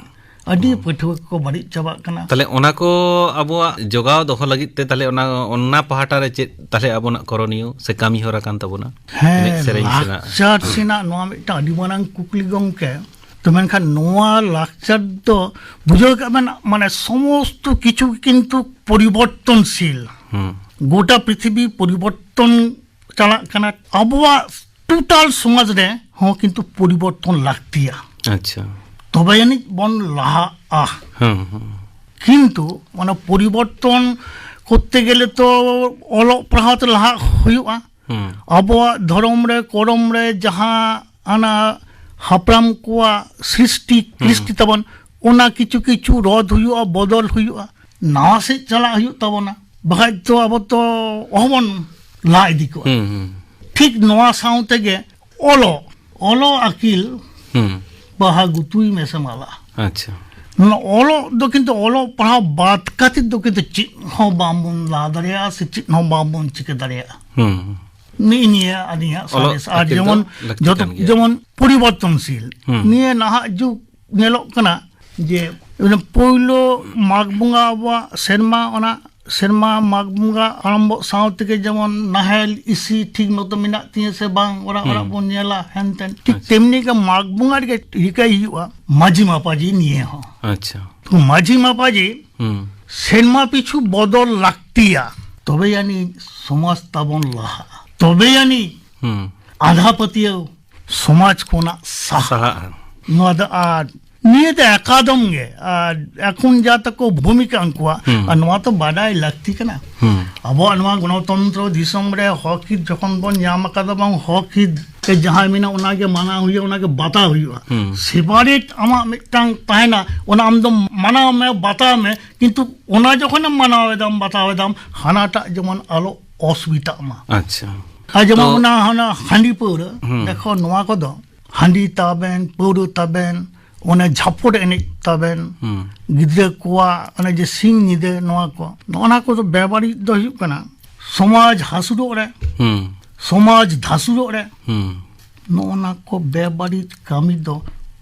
ᱟᱹᱰᱤ ᱯᱟᱹᱴᱷᱩᱣᱟᱹ ᱠᱚᱠᱚ ᱵᱟᱹᱲᱤᱡ ᱪᱟᱵᱟᱜ ᱠᱟᱱᱟ᱾ ᱛᱟᱦᱞᱮ ᱚᱱᱟ ᱠᱚ ᱟᱵᱚᱣᱟᱜ ᱡᱚᱜᱟᱣ ᱫᱚᱦᱚ ᱞᱟᱹᱜᱤᱫ ᱛᱮ ᱛᱟᱦᱞᱮ ᱚᱱᱟ, ᱚᱱᱟ ᱯᱟᱦᱴᱟ ᱨᱮ ᱪᱮᱫ ᱛᱟᱦᱞᱮ ᱟᱵᱚᱱᱟᱜ ᱠᱚᱨᱚᱱᱤᱭᱚ ᱥᱮ ᱠᱟᱹᱢᱤ ᱦᱚᱨᱟ ᱠᱟᱱ ᱛᱟᱵᱚᱱᱟ? ᱦᱮᱸ, ᱮᱱᱮᱡ ᱥᱮᱨᱮᱧ ᱥᱮᱱᱟᱜ᱾ ᱞᱟᱠᱪᱟᱨ ᱥᱮᱱᱟᱜ ᱱᱚᱣᱟ ᱢᱤᱫᱴᱟᱝ ᱟᱹᱰᱤ ᱢᱟᱨᱟᱝ ᱠᱩᱠᱞᱤ ᱜᱚᱢᱠᱮ᱾ ᱛᱚ ᱢᱮᱱᱠᱷᱟᱱ ᱱᱚᱣᱟ ᱞᱟᱠᱪᱟᱨ ᱫᱚ ᱵᱩᱡᱷᱟᱹᱣ ᱠᱟᱜ ᱵᱮᱱ, ᱢᱟᱱᱮ ᱥᱚᱢᱚᱥᱛᱚ ᱠᱤᱪᱷᱩ ᱠᱤᱱᱛᱩ ᱯᱚᱨᱤᱵᱚᱨᱛᱚᱱᱥᱤᱞ᱾ ᱦᱩᱸ᱾ ᱜᱚᱴᱟ ᱯᱨᱤᱛᱷᱤᱵᱤ ᱯᱚᱨᱤᱵᱚᱨᱛᱚᱱ ᱪᱟᱞᱟᱜ ᱠᱟᱱᱟ᱾ ᱟᱵᱚᱣᱟᱜ ᱴᱳᱴᱟᱞ ᱥᱚᱢᱟᱡᱽ ᱨᱮ ᱦᱚᱸ ᱠᱤᱱᱛᱩ ᱯᱚᱨᱤᱵᱚᱨᱛᱚᱱ ᱞᱟᱹᱠᱛᱤᱭᱟ᱾ ᱟᱪᱪᱷᱟ᱾ ᱛᱚᱵᱮ ᱟᱹᱱᱤᱡ ᱵᱚᱱ ᱞᱟᱦᱟᱜᱼᱟ᱾ ᱦᱩᱸ, ᱦᱩᱸ᱾ ᱠᱤᱱᱛᱩ ᱚᱱᱟ ᱯᱚᱨᱤᱵᱚᱨᱛᱚᱱ ᱠᱚᱨᱛᱮ ᱜᱮᱞᱮ ᱛᱚ ᱚᱞᱚᱜ ᱯᱟᱲᱦᱟᱣ ᱛᱮ ᱞᱟᱦᱟᱜ ᱦᱩᱭᱩᱜᱼᱟ᱾ ᱦᱩᱸ᱾ ᱟᱵᱚᱣᱟᱜ ᱫᱷᱚᱨᱚᱢ ᱨᱮ, ᱠᱚᱨᱚᱢ ᱨᱮ ᱡᱟᱦᱟᱸ ᱚᱱᱟ ᱦᱟᱯᱲᱟᱢ ᱠᱚᱣᱟᱜ ᱥᱨᱤᱥᱴᱤ ᱦᱩᱸ᱾ ᱠᱨᱤᱥᱴᱤ ᱛᱟᱵᱚᱱ, ᱚᱱᱟ ᱠᱤᱪᱷᱩ ᱠᱤᱪᱷᱩ ᱨᱚᱫ ᱦᱩᱭᱩᱜᱼᱟ, ᱵᱚᱫᱚᱞ ᱦᱩᱭᱩᱜᱼᱟ, ᱱᱟᱣᱟ ᱥᱮᱫ ᱪᱟᱞᱟᱜ ᱦᱩᱭᱩᱜ ᱛᱟᱵᱚᱱᱟ, ᱵᱟᱠᱷᱟᱡ ᱛᱚ ᱟᱵᱚ ᱛᱚ ᱚᱦᱚᱵᱚᱱ ᱞᱟᱦᱟ ᱤᱫᱤ ᱠᱚᱜᱼᱟ᱾ ᱦᱩᱸ, ᱦᱩᱸ᱾ ᱴᱷᱤᱠ ᱱᱚᱣᱟ ᱥᱟᱶ ᱛᱮᱜᱮ ᱚᱞᱚᱜ, ᱚᱞᱚᱜ ᱟᱹᱠᱤᱞ ᱦᱩᱸ᱾ ᱵᱟᱦᱟ ᱜᱩᱛᱩᱭ ᱢᱮᱥᱮ ᱢᱟᱞᱟ᱾ ᱟᱪᱪᱷᱟ᱾ ᱱᱚᱣᱟ ᱚᱞᱚᱜ ᱫᱚ ᱠᱤᱱᱛᱩ ᱚᱞᱚᱜ ᱯᱟᱲᱦᱟᱣ ᱵᱟᱫ ᱠᱟᱛᱮ ᱫᱚ ᱠᱤᱱᱛᱩ ᱪᱮᱫ ᱦᱚᱸ ᱵᱟᱝᱵᱚᱱ ᱞᱟᱦᱟ ᱫᱟᱲᱮᱭᱟᱜᱼᱟ ᱥᱮ ᱪᱮᱫ ᱦᱚᱸ ᱵᱟᱝᱵᱚᱱ ᱪᱤᱠᱟᱹ ᱫᱟᱲᱮᱭᱟᱜᱼᱟ᱾ ᱦᱩᱸ᱾ ᱱᱤᱜ ᱱᱤᱭᱟᱹ ᱟᱹᱞᱤᱧᱟᱜ ᱚᱞᱚᱜ ᱥᱟᱸᱫᱮᱥ᱾ ᱟᱨ ᱟᱹᱠᱤᱞ ᱫᱚ ᱡᱮᱢᱚᱱ ᱞᱟᱹᱠᱛᱤ ᱡᱚᱛᱚ, ᱠᱟᱱ ᱜᱮᱭᱟ᱾ ᱡᱮᱢᱚᱱ ᱯᱚᱨᱤᱵᱚᱨᱛᱚᱱᱥᱤᱞ, ᱦᱩᱸ᱾ ᱱᱤᱭᱟᱹ ᱱᱟᱦᱟᱜ ᱡᱩᱜᱽ ᱧᱮᱞᱚᱜ ᱠᱟᱱᱟ ᱡᱮ ᱯᱳᱭᱞᱳ ᱢᱟᱜᱽ ᱵᱚᱸᱜᱟ ᱟᱵᱚᱣᱟᱜ ᱥᱮᱨᱢᱟ, ᱚᱱᱟ ᱥᱮᱨᱢᱟ ᱢᱟᱜᱽ ᱵᱚᱸᱜᱟ ᱟᱨᱟᱢᱵᱚᱜ ᱥᱟᱶ ᱛᱮᱜᱮ ᱡᱮᱢᱚᱱ ᱱᱟᱦᱮᱞ ᱤᱥᱤ ᱴᱷᱤᱠ ᱢᱚᱛᱚ ᱢᱮᱱᱟᱜ ᱛᱤᱧᱟᱹ ᱥᱮ ᱵᱟᱝ, ᱚᱲᱟᱜ ᱦᱩᱸ᱾ ᱚᱲᱟᱜ ᱵᱚᱱ ᱧᱮᱞᱟ ᱦᱮᱱ ᱛᱮᱱ᱾ ᱴᱷᱤᱠ ᱟᱪᱪᱷᱟ᱾ ᱛᱮᱢᱱᱤ ᱜᱮ ᱢᱟᱜᱽ ᱵᱚᱸᱜᱟ ᱨᱮᱜᱮ ᱨᱤᱠᱟᱹᱭ ᱦᱩᱭᱩᱜᱼᱟ ᱢᱟᱹᱡᱷᱤ ᱢᱟᱯᱟᱡᱷᱤ ᱱᱤᱭᱟᱹ ᱦᱚᱸ᱾ ᱟᱪᱪᱷᱟ᱾ ᱢᱟᱹᱡᱷᱤ ᱢᱟᱯᱟᱡᱷᱤ ᱦᱩᱸ᱾ ᱥᱮᱨᱢᱟ ᱯᱤᱪᱷᱩ ᱵᱚᱫᱚᱞ ᱞᱟᱹᱠᱛᱤᱭᱟ, ᱛᱚᱵᱮ ᱟᱹᱱᱤᱡ ᱥᱚᱢᱟᱡᱽ ᱛᱟᱵᱚᱱ ᱞᱟᱦᱟᱜᱼᱟ, ᱛᱚᱵᱮ ᱟᱹᱱᱤᱡ ᱦᱩᱸ᱾ ᱟᱸᱫᱷᱟ ᱯᱟᱹᱛᱭᱟᱹᱣ ᱥᱚᱢᱟᱡᱽ ᱠᱷᱚᱱᱟᱜ ᱥᱟᱦᱟᱜᱼᱟ᱾ ᱥᱟᱦᱟᱜᱼᱟ᱾ ᱱᱚᱣᱟ ᱫᱚ ᱟᱨ ᱱᱤᱭᱟᱹ ᱫᱚ ᱮᱠᱟᱫᱚᱢ ᱜᱮ, ᱟᱨ ᱮᱠᱷᱚᱱ ᱡᱟ ᱛᱟᱠᱚ ᱵᱷᱩᱢᱤᱠᱟ ᱩᱱᱠᱩᱣᱟᱜ, ᱦᱩᱸ᱾ ᱟᱨ ᱱᱚᱣᱟ ᱛᱚ ᱵᱟᱰᱟᱭ ᱞᱟᱹᱠᱛᱤ ᱠᱟᱱᱟ᱾ ᱦᱩᱸ᱾ ᱟᱵᱚᱣᱟᱜ ᱱᱚᱣᱟ ᱜᱚᱱᱚᱛᱚᱱᱛᱨᱚ ᱫᱤᱥᱚᱢ ᱨᱮ ᱦᱚᱠ ᱦᱤᱛ ᱡᱚᱠᱷᱚᱱ ᱵᱚᱱ ᱧᱟᱢ ᱟᱠᱟᱫᱟ, ᱵᱟᱝ ᱦᱚᱠ ᱦᱤᱛ ᱛᱮ ᱡᱟᱦᱟᱸ ᱢᱮᱱᱟᱜᱼᱟ, ᱚᱱᱟᱜᱮ ᱢᱟᱱᱟᱣ ᱦᱩᱭᱩᱜᱼᱟ, ᱚᱱᱟᱜᱮ ᱵᱟᱛᱟᱣ ᱦᱩᱭᱩᱜᱼᱟ᱾ ᱦᱩᱸ᱾ ᱥᱮᱯᱟᱨᱮᱴ ᱟᱢᱟᱜ ᱢᱤᱫᱴᱟᱝ ᱛᱟᱦᱮᱱᱟ, ᱚᱱᱟ ᱟᱢ ᱫᱚ ᱢᱟᱱᱟᱣ ᱢᱮ, ᱵᱟᱛᱟᱣ ᱢᱮ, ᱠᱤᱱᱛᱩ ᱚᱱᱟ ᱡᱚᱠᱷᱚᱱᱮᱢ ᱢᱟᱱᱟᱣ ᱮᱫᱟᱢ, ᱵᱟᱛᱟᱣ ᱮᱫᱟᱢ, ᱦᱟᱱᱟᱴᱟᱜ ᱡᱮᱢᱚᱱ ᱟᱞᱚ ᱚᱥᱩᱵᱤᱫᱷᱟᱜ ᱢᱟ᱾ ᱟᱪᱪᱷᱟ᱾ ᱟᱨ ᱡᱮᱢᱚᱱ ᱛᱚ ᱚᱱᱟ ᱦᱟᱱᱟ ᱦᱟᱺᱰᱤ ᱯᱟᱹᱣᱨᱟᱹ, ᱦᱩᱸ᱾ ᱫᱮᱠᱷᱚ, ᱱᱚᱣᱟ ᱠᱚᱫᱚ ᱦᱟᱺᱰᱤ ᱛᱟᱵᱮᱱ, ᱯᱟᱹᱣᱨᱟᱹ ᱛᱟᱵᱮᱱ, ᱚᱱᱮ ᱡᱷᱟᱯᱚᱲ ᱮᱱᱮᱡ ᱛᱟᱵᱮᱱ, ᱦᱩᱸ᱾ ᱜᱤᱫᱽᱨᱟᱹ ᱠᱚᱣᱟᱜ ᱚᱱᱮ ᱡᱮ ᱥᱤᱧ ᱧᱤᱫᱟᱹ, ᱱᱚᱣᱟ ᱠᱚ, ᱱᱚᱜᱼᱚ ᱱᱟ ᱠᱚᱫᱚ ᱵᱮᱵᱟᱹᱲᱤᱡ ᱫᱚ ᱦᱩᱭᱩᱜ ᱠᱟᱱᱟ ᱥᱚᱢᱟᱡᱽ ᱦᱟᱹᱥᱩᱨᱚᱜ ᱨᱮ, ᱦᱩᱸ᱾ ᱥᱚᱢᱟᱡᱽ ᱫᱷᱟᱹᱥᱩᱨᱚᱜ ᱨᱮ᱾ ᱦᱩᱸ᱾ ᱱᱚᱜᱼᱚ ᱱᱟ ᱠᱚ ᱵᱮᱵᱟᱹᱲᱤᱡ ᱠᱟᱹᱢᱤ ᱫᱚ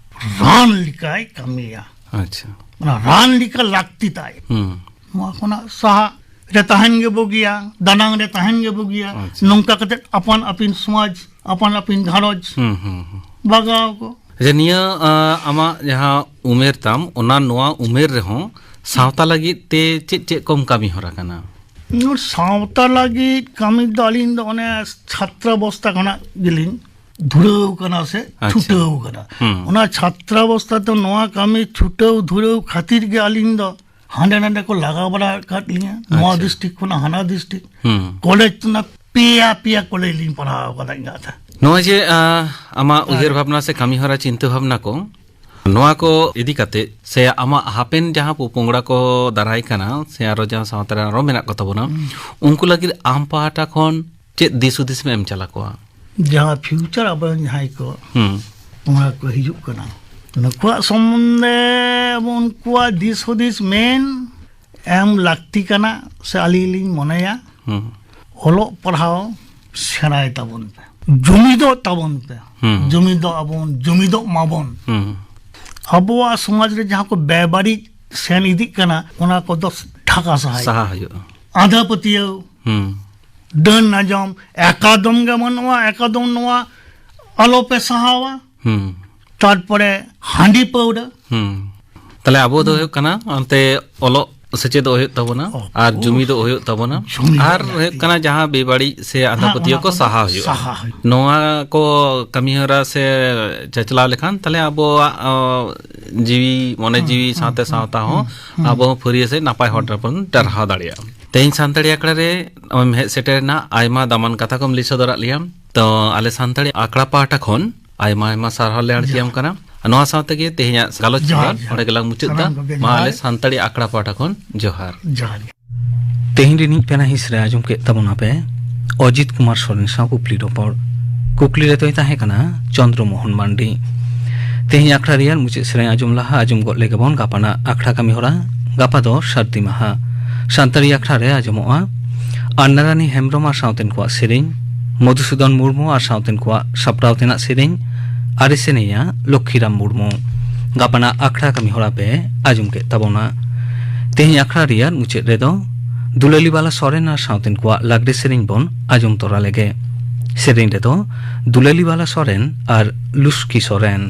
ᱨᱟᱱ ᱞᱮᱠᱟᱭ ᱠᱟᱹᱢᱤᱭᱟ᱾ ᱟᱪᱪᱷᱟ᱾ ᱚᱱᱟ ᱨᱟᱱ ᱞᱮᱠᱟ ᱞᱟᱹᱠᱛᱤ ᱛᱟᱭ᱾ ᱦᱩᱸ᱾ ᱱᱚᱣᱟ ᱠᱷᱚᱱᱟᱜ ᱥᱟᱦᱟᱜ ᱨᱮ ᱛᱟᱦᱮᱱ ᱜᱮ ᱵᱩᱜᱤᱭᱟ, ᱫᱟᱱᱟᱝ ᱨᱮ ᱛᱟᱦᱮᱱ ᱜᱮ ᱵᱩᱜᱤᱭᱟ᱾ ᱟᱪᱪᱷᱟ᱾ ᱱᱚᱝᱠᱟ ᱠᱟᱛᱮ ᱟᱯᱟᱱ ᱟᱯᱤᱱ ᱥᱚᱢᱟᱡᱽ, ᱟᱯᱟᱱ ᱟᱯᱤᱱ ᱜᱷᱟᱨᱚᱸᱡᱽ ᱦᱩᱸ, ᱦᱩᱸ, ᱦᱩᱸ᱾ ᱵᱟᱜᱟᱣ ᱠᱚ᱾ ᱟᱪᱪᱷᱟ, ᱱᱤᱭᱟᱹ, ᱟ, ᱟᱢᱟᱜ ᱡᱟᱦᱟᱸ ᱩᱢᱮᱨ ᱛᱟᱢ, ᱚᱱᱟ ᱱᱚᱣᱟ ᱩᱢᱮᱨ ᱨᱮᱦᱚᱸ ᱥᱟᱶᱛᱟ ᱞᱟᱹᱜᱤᱫ ᱛᱮ ᱪᱮᱫ ᱪᱮᱫ ᱠᱚᱢ ᱠᱟᱹᱢᱤ ᱦᱚᱨᱟ ᱠᱟᱱᱟ? ᱱᱚᱣᱟ ᱥᱟᱶᱛᱟ ᱞᱟᱹᱜᱤᱫ ᱠᱟᱹᱢᱤ ᱫᱚ ᱟᱹᱞᱤᱧ ᱫᱚ ᱚᱱᱮ ᱪᱷᱟᱛᱨᱟᱵᱚᱥᱛᱟ ᱠᱷᱚᱱᱟᱜ ᱜᱮᱞᱤᱧ ᱫᱷᱩᱨᱟᱹᱣ ᱠᱟᱱᱟ ᱥᱮ ᱟᱪᱪᱷᱟ᱾ ᱪᱷᱩᱴᱟᱹᱣ ᱠᱟᱱᱟ᱾ ᱦᱩᱸ᱾ ᱚᱱᱟ ᱪᱷᱟᱛᱨᱟᱵᱚᱥᱛᱟ ᱛᱮ ᱱᱚᱣᱟ ᱠᱟᱹᱢᱤ ᱪᱷᱩᱴᱟᱹᱣ ᱫᱷᱩᱨᱟᱹᱣ ᱠᱷᱟᱹᱛᱤᱨ ᱜᱮ ᱟᱹᱞᱤᱧ ᱫᱚ ᱦᱟᱸᱰᱮ ᱱᱟᱰᱮ ᱠᱚ ᱞᱟᱜᱟᱣ ᱵᱟᱲᱟ ᱟᱠᱟᱫ ᱞᱤᱧᱟ, ᱱᱚᱣᱟ ᱟᱪᱪᱷᱟ᱾ ᱰᱤᱥᱴᱨᱤᱠᱴ ᱠᱷᱚᱱᱟᱜ ᱦᱟᱱᱟ ᱰᱤᱥᱴᱨᱤᱠᱴ᱾ ᱦᱩᱸ᱾ ᱠᱚᱞᱮᱡᱽ ᱨᱮᱱᱟᱜ ᱯᱮᱭᱟ ᱯᱮᱭᱟ ᱠᱚᱞᱮᱡᱽ ᱞᱤᱧ ᱯᱟᱲᱦᱟᱣ ᱟᱠᱟᱫᱟ ᱤᱧᱟᱹᱜ ᱛᱮ᱾ ᱱᱚᱜᱼᱚᱭ ᱡᱮ, ᱟ, ᱟᱢᱟᱜ ᱟᱨ ᱩᱭᱦᱟᱹᱨ ᱵᱷᱟᱵᱽᱱᱟ ᱥᱮ ᱠᱟᱹᱢᱤ ᱦᱚᱨᱟ ᱪᱤᱱᱛᱟᱹ ᱵᱷᱟᱵᱽᱱᱟ ᱠᱚ, ᱱᱚᱣᱟ ᱠᱚ ᱤᱫᱤ ᱠᱟᱛᱮ ᱥᱮ ᱟᱢᱟᱜ ᱦᱟᱯᱮᱱ ᱡᱟᱦᱟᱸ ᱯᱚᱯᱚᱝᱲᱟ ᱠᱚ ᱫᱟᱨᱟᱭ ᱠᱟᱱᱟ ᱥᱮ ᱟᱨᱚ ᱡᱟᱦᱟᱸ ᱥᱟᱶᱛᱟ ᱨᱮ ᱟᱨᱚ ᱢᱮᱱᱟᱜ ᱠᱚ ᱛᱟᱵᱚᱱᱟ, ᱦᱩᱸ᱾ ᱩᱱᱠᱩ ᱞᱟᱹᱜᱤᱫ ᱟᱢ ᱯᱟᱦᱴᱟ ᱠᱷᱚᱱ ᱪᱮᱫ ᱫᱤᱥ ᱦᱩᱫᱤᱥ ᱮᱢ ᱮᱢ ᱪᱟᱞ ᱟᱠᱚᱣᱟ? ᱡᱟᱦᱟᱸ ᱯᱷᱤᱭᱩᱪᱟᱨ ᱟᱵᱚᱨᱮᱱ ᱡᱟᱦᱟᱸᱭ ᱠᱚ ᱦᱩᱸ᱾ ᱚᱱᱟ ᱠᱚ ᱦᱤᱡᱩᱜ ᱠᱟᱱᱟ, ᱱᱩᱠᱩᱣᱟᱜ ᱥᱚᱢᱵᱚᱱᱫᱷᱮ ᱟᱵᱚ ᱩᱱᱠᱩᱣᱟᱜ ᱫᱤᱥ ᱦᱩᱫᱤᱥ ᱢᱮᱱ ᱮᱢ ᱞᱟᱹᱠᱛᱤ ᱠᱟᱱᱟ ᱥᱮ ᱟᱹᱞᱤᱧ ᱞᱤᱧ ᱢᱚᱱᱮᱭᱟ, ᱦᱩᱸ᱾ ᱚᱞᱚᱜ ᱯᱟᱲᱦᱟᱣ ᱥᱮᱬᱟᱭ ᱛᱟᱵᱚᱱ ᱯᱮ, ᱡᱩᱢᱤᱫᱚᱜ ᱛᱟᱵᱚᱱ ᱯᱮ, ᱦᱩᱸ᱾ ᱡᱩᱢᱤᱫᱚᱜ ᱟᱵᱚᱱ, ᱡᱩᱢᱤᱫᱚᱜ ᱢᱟᱵᱚᱱ᱾ ᱦᱩᱸ᱾ ᱟᱵᱚᱣᱟᱜ ᱥᱚᱢᱟᱡᱽ ᱨᱮ ᱡᱟᱦᱟᱸ ᱠᱚ ᱵᱮᱵᱟᱹᱲᱤᱡ ᱥᱮᱱ ᱤᱫᱤᱜ ᱠᱟᱱᱟ, ᱚᱱᱟ ᱠᱚᱫᱚ ᱰᱷᱟᱠᱟ ᱥᱟᱦᱟᱭ᱾ ᱥᱟᱦᱟ ᱦᱩᱭᱩᱜᱼᱟ᱾ ᱟᱸᱫᱷᱟ ᱯᱟᱹᱛᱭᱟᱹᱣ, ᱦᱩᱸ᱾ ᱰᱟᱹᱱ ᱟᱸᱡᱚᱢ, ᱮᱠᱟᱫᱚᱢ ᱜᱮ ᱵᱟᱹᱱᱩᱜᱼᱟ, ᱮᱠᱟᱫᱚᱢ ᱱᱚᱣᱟ ᱟᱞᱚᱯᱮ ᱥᱟᱦᱟᱣᱟ᱾ ᱦᱩᱸ᱾ ᱛᱟᱨᱯᱚᱨᱮ ᱦᱟᱺᱰᱤ ᱯᱟᱹᱣᱨᱟᱹ᱾ ᱦᱩᱸ᱾ ᱛᱟᱦᱞᱮ ᱟᱵᱚ ᱫᱚ ᱦᱩᱭᱩᱜ ᱠᱟᱱᱟ ᱚᱱᱛᱮ ᱚᱞᱚᱜ ᱥᱮᱪᱮᱫᱚᱜ ᱦᱩᱭᱩᱜ ᱛᱟᱵᱚᱱᱟ, ᱚ, ᱟᱨ ᱚ᱾ ᱡᱩᱢᱤᱫᱚᱜ ᱦᱩᱭᱩᱜ ᱛᱟᱵᱚᱱᱟ, ᱡᱩᱢᱤᱫᱚᱜ ᱟᱨ ᱞᱟᱹᱠᱛᱤ᱾ ᱦᱩᱭᱩᱜ ᱠᱟᱱᱟ ᱡᱟᱦᱟᱸ ᱵᱮᱵᱟᱹᱲᱤᱡ ᱥᱮ ᱟᱸᱫᱷᱟ ᱦᱮᱸ, ᱯᱟᱹᱛᱭᱟᱹᱣ ᱚᱱᱟ ᱠᱚ ᱠᱚᱫᱚ ᱥᱟᱦᱟ ᱦᱩᱭᱩᱜᱼᱟ᱾ ᱥᱟᱦᱟ ᱦᱩᱭᱩᱜᱼᱟ᱾ ᱱᱚᱣᱟ ᱠᱚ ᱠᱟᱹᱢᱤᱦᱚᱨᱟ ᱥᱮ ᱪᱟᱪᱞᱟᱣ ᱞᱮᱠᱷᱟᱱ ᱛᱟᱦᱞᱮ ᱟᱵᱚᱣᱟᱜ, ᱚ, ᱡᱤᱣᱤ, ᱢᱚᱱᱮ ᱦᱩᱸ, ᱡᱤᱣᱤ ᱦᱩᱸ, ᱥᱟᱶᱛᱮ ᱦᱩᱸ, ᱥᱟᱶᱛᱟ ᱦᱚᱸ ᱦᱩᱸ, ᱦᱩᱸ᱾ ᱟᱵᱚ ᱦᱚᱸ ᱯᱷᱟᱹᱨᱭᱟᱹ ᱥᱮ ᱱᱟᱯᱟᱭ ᱦᱚᱨ ᱰᱟᱦᱟᱨ ᱵᱚᱱ ᱰᱟᱨᱦᱟᱣ ᱫᱟᱲᱮᱭᱟᱜᱼᱟ᱾ ᱛᱮᱦᱮᱧ ᱥᱟᱱᱛᱟᱲᱤ ᱟᱠᱷᱲᱟ ᱨᱮ ᱱᱚᱜᱼᱚᱭ ᱮᱢ ᱦᱮᱡ ᱥᱮᱴᱮᱨ ᱮᱱᱟ, ᱟᱭᱢᱟ ᱫᱟᱢᱟᱱ ᱠᱟᱛᱷᱟ ᱠᱚᱢ ᱞᱟᱹᱭ ᱥᱚᱫᱚᱨᱟᱫ ᱞᱮᱭᱟ᱾ ᱛᱚ ᱟᱞᱮ ᱥᱟᱱᱛᱟᱲᱤ ᱟᱠᱷᱲᱟ ᱯᱟᱦᱴᱟ ᱠᱷᱚᱱ ᱟᱭᱢᱟ ᱟᱭᱢᱟ ᱥᱟᱨᱦᱟᱣ ᱞᱮ ᱟᱬᱛᱤᱭᱟᱢ ᱡᱚᱦᱟᱨ᱾ ᱠᱟᱱᱟ᱾ ᱱᱚᱣᱟ ᱥᱟᱶ ᱛᱮᱜᱮ ᱛᱮᱦᱮᱧᱟᱜ ᱜᱟᱞᱚᱪ ᱡᱚᱦᱟᱨ, ᱫᱚ ᱡᱚᱦᱟᱨ᱾ ᱚᱸᱰᱮ ᱜᱮᱞᱟᱝ ᱢᱩᱪᱟᱹᱫ ᱮᱫᱟ᱾ ᱥᱟᱱᱟᱢ ᱠᱚᱜᱮ ᱢᱟ ᱟᱞᱮ ᱡᱚᱦᱟᱨ᱾ ᱥᱟᱱᱛᱟᱲᱤ ᱟᱠᱷᱲᱟ ᱯᱟᱦᱴᱟ ᱠᱷᱚᱱ ᱡᱚᱦᱟᱨ᱾ ᱡᱚᱦᱟᱨ᱾ ᱛᱮᱦᱮᱧ ᱨᱤᱱᱤᱡ ᱯᱮᱲᱟ ᱦᱤᱸᱥ ᱨᱮ ᱟᱸᱡᱚᱢ ᱠᱮᱫ ᱛᱟᱵᱚᱱᱟᱯᱮ ᱚᱡᱤᱛ ᱠᱩᱢᱟᱨ ᱥᱚᱨᱮᱱ ᱥᱟᱶ ᱠᱩᱠᱞᱤ ᱨᱚᱯᱚᱲ᱾ ᱠᱩᱠᱞᱤ ᱨᱮᱫᱚᱭ ᱛᱟᱦᱮᱸ ᱠᱟᱱᱟ ᱪᱚᱱᱫᱨᱚ ᱢᱳᱦᱚᱱ ᱢᱟᱱᱰᱤ᱾ ᱛᱮᱦᱮᱧ ᱟᱠᱷᱲᱟ ᱨᱮᱭᱟᱜ ᱢᱩᱪᱟᱹᱫ ᱥᱮᱨᱮᱧ ᱟᱸᱡᱚᱢ ᱞᱟᱦᱟ ᱟᱸᱡᱚᱢ ᱜᱚᱫ ᱞᱮᱜᱮ ᱵᱚᱱ ᱜᱟᱯᱟᱱᱟᱜ ᱟᱠᱷᱲᱟ ᱠᱟᱹᱢᱤ ᱦᱚᱨᱟ᱾ ᱜᱟᱯᱟ ᱫᱚ ᱥᱟᱹᱨᱫᱤ ᱢᱟᱦᱟ᱾ ᱥᱟᱱᱛᱟᱲᱤ ᱟᱠᱷᱲᱟ ᱨᱮ ᱟᱸᱡᱚᱢᱚᱜᱼᱟ ᱟᱱᱱᱟᱨᱟᱱᱤ ᱦᱮᱢᱵᱽᱨᱚᱢ ᱟᱨ ᱥᱟᱶᱛᱮᱱ ᱠᱚᱣᱟᱜ ᱥᱮᱨᱮᱧ, ᱢᱚᱫᱷᱩᱥᱩᱫᱚᱱ ᱢᱩᱨᱢᱩ ᱟᱨ ᱥᱟᱶᱛᱮᱱ ᱠᱚᱣᱟᱜ ᱥᱟᱯᱲᱟᱣ ᱛᱮᱱᱟᱜ ᱥᱮᱨᱮᱧ, ᱟᱨ ᱥᱮᱨᱮᱧᱟ ᱞᱚᱠᱠᱷᱤᱨᱟᱢ ᱢᱩᱨᱢᱩ᱾ ᱜᱟᱯᱟᱱᱟᱜ ᱟᱠᱷᱲᱟ ᱠᱟᱹᱢᱤ ᱦᱚᱨᱟ ᱯᱮ ᱟᱸᱡᱚᱢ ᱠᱮᱫ ᱛᱟᱵᱚᱱᱟ᱾ ᱛᱮᱦᱮᱧ ᱟᱠᱷᱲᱟ ᱨᱮᱭᱟᱜ ᱢᱩᱪᱟᱹᱫ ᱨᱮᱫᱚ ᱫᱩᱞᱟᱹᱞᱤ ᱵᱟᱞᱟ ᱥᱚᱨᱮᱱ ᱟᱨ ᱥᱟᱶᱛᱮᱱ ᱠᱚᱣᱟᱜ ᱞᱟᱜᱽᱲᱮ ᱥᱮᱨᱮᱧ ᱵᱚᱱ ᱟᱸᱡᱚᱢ ᱛᱚᱨᱟ ᱞᱮᱜᱮ᱾ ᱥᱮᱨᱮᱧ ᱨᱮᱫᱚ ᱫᱩᱞᱟᱹᱞᱤ ᱵᱟᱞᱟ ᱥᱚᱨᱮᱱ ᱟᱨ ᱞᱩᱥᱠᱤ ᱥᱚᱨᱮᱱ᱾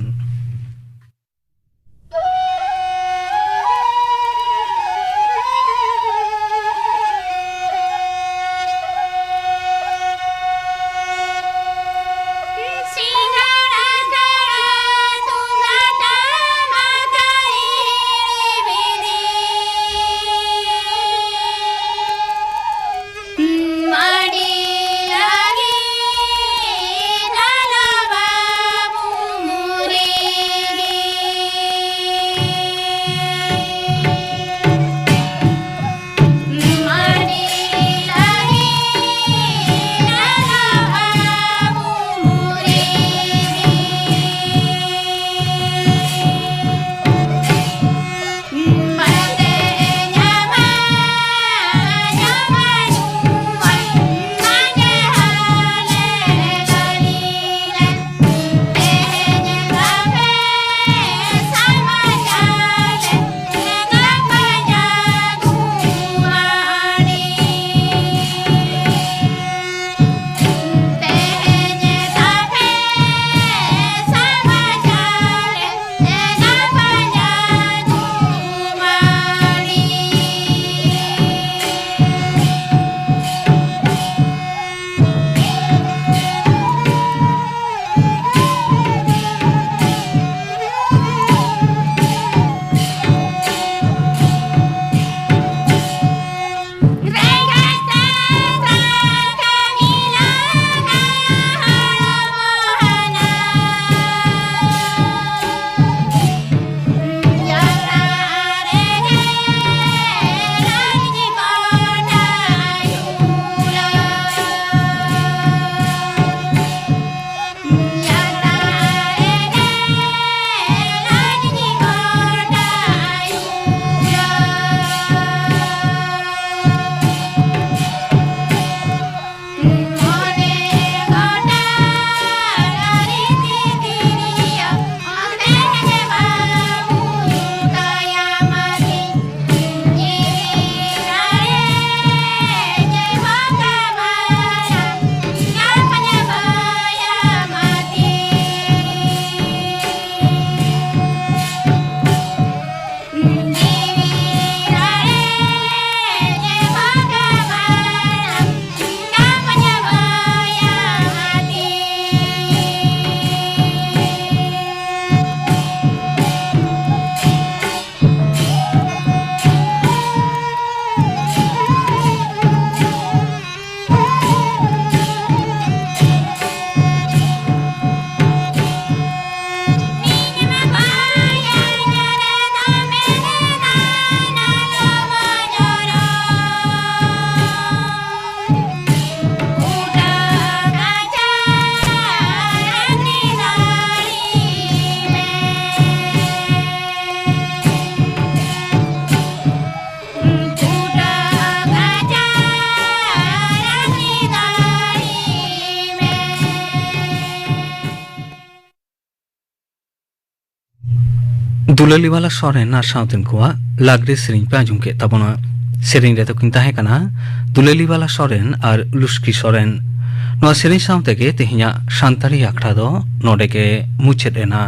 ᱫᱩᱞᱟᱹᱞᱤ ᱵᱟᱞᱟ ᱥᱚᱨᱮᱱ ᱟᱨ ᱥᱟᱶᱛᱮᱱ ᱠᱚᱣᱟᱜ ᱞᱟᱜᱽᱲᱮ ᱥᱮᱨᱮᱧ ᱯᱮ ᱟᱸᱡᱚᱢ ᱠᱮᱫ ᱛᱟᱵᱚᱱᱟ᱾ ᱥᱮᱨᱮᱧ ᱨᱮᱫᱚ ᱠᱤᱱ ᱛᱟᱦᱮᱸ ᱠᱟᱱᱟ ᱫᱩᱞᱟᱹᱞᱤ ᱵᱟᱞᱟ ᱥᱚᱨᱮᱱ ᱟᱨ ᱞᱩᱥᱠᱤ ᱥᱚᱨᱮᱱ᱾ ᱱᱚᱣᱟ ᱥᱮᱨᱮᱧ ᱥᱟᱶ ᱛᱮᱜᱮ ᱛᱮᱦᱮᱧᱟᱜ ᱥᱟᱱᱛᱟᱲᱤ ᱟᱠᱷᱲᱟ ᱫᱚ ᱱᱚᱰᱮ ᱜᱮ ᱢᱩᱪᱟᱹᱫ ᱮᱱᱟ᱾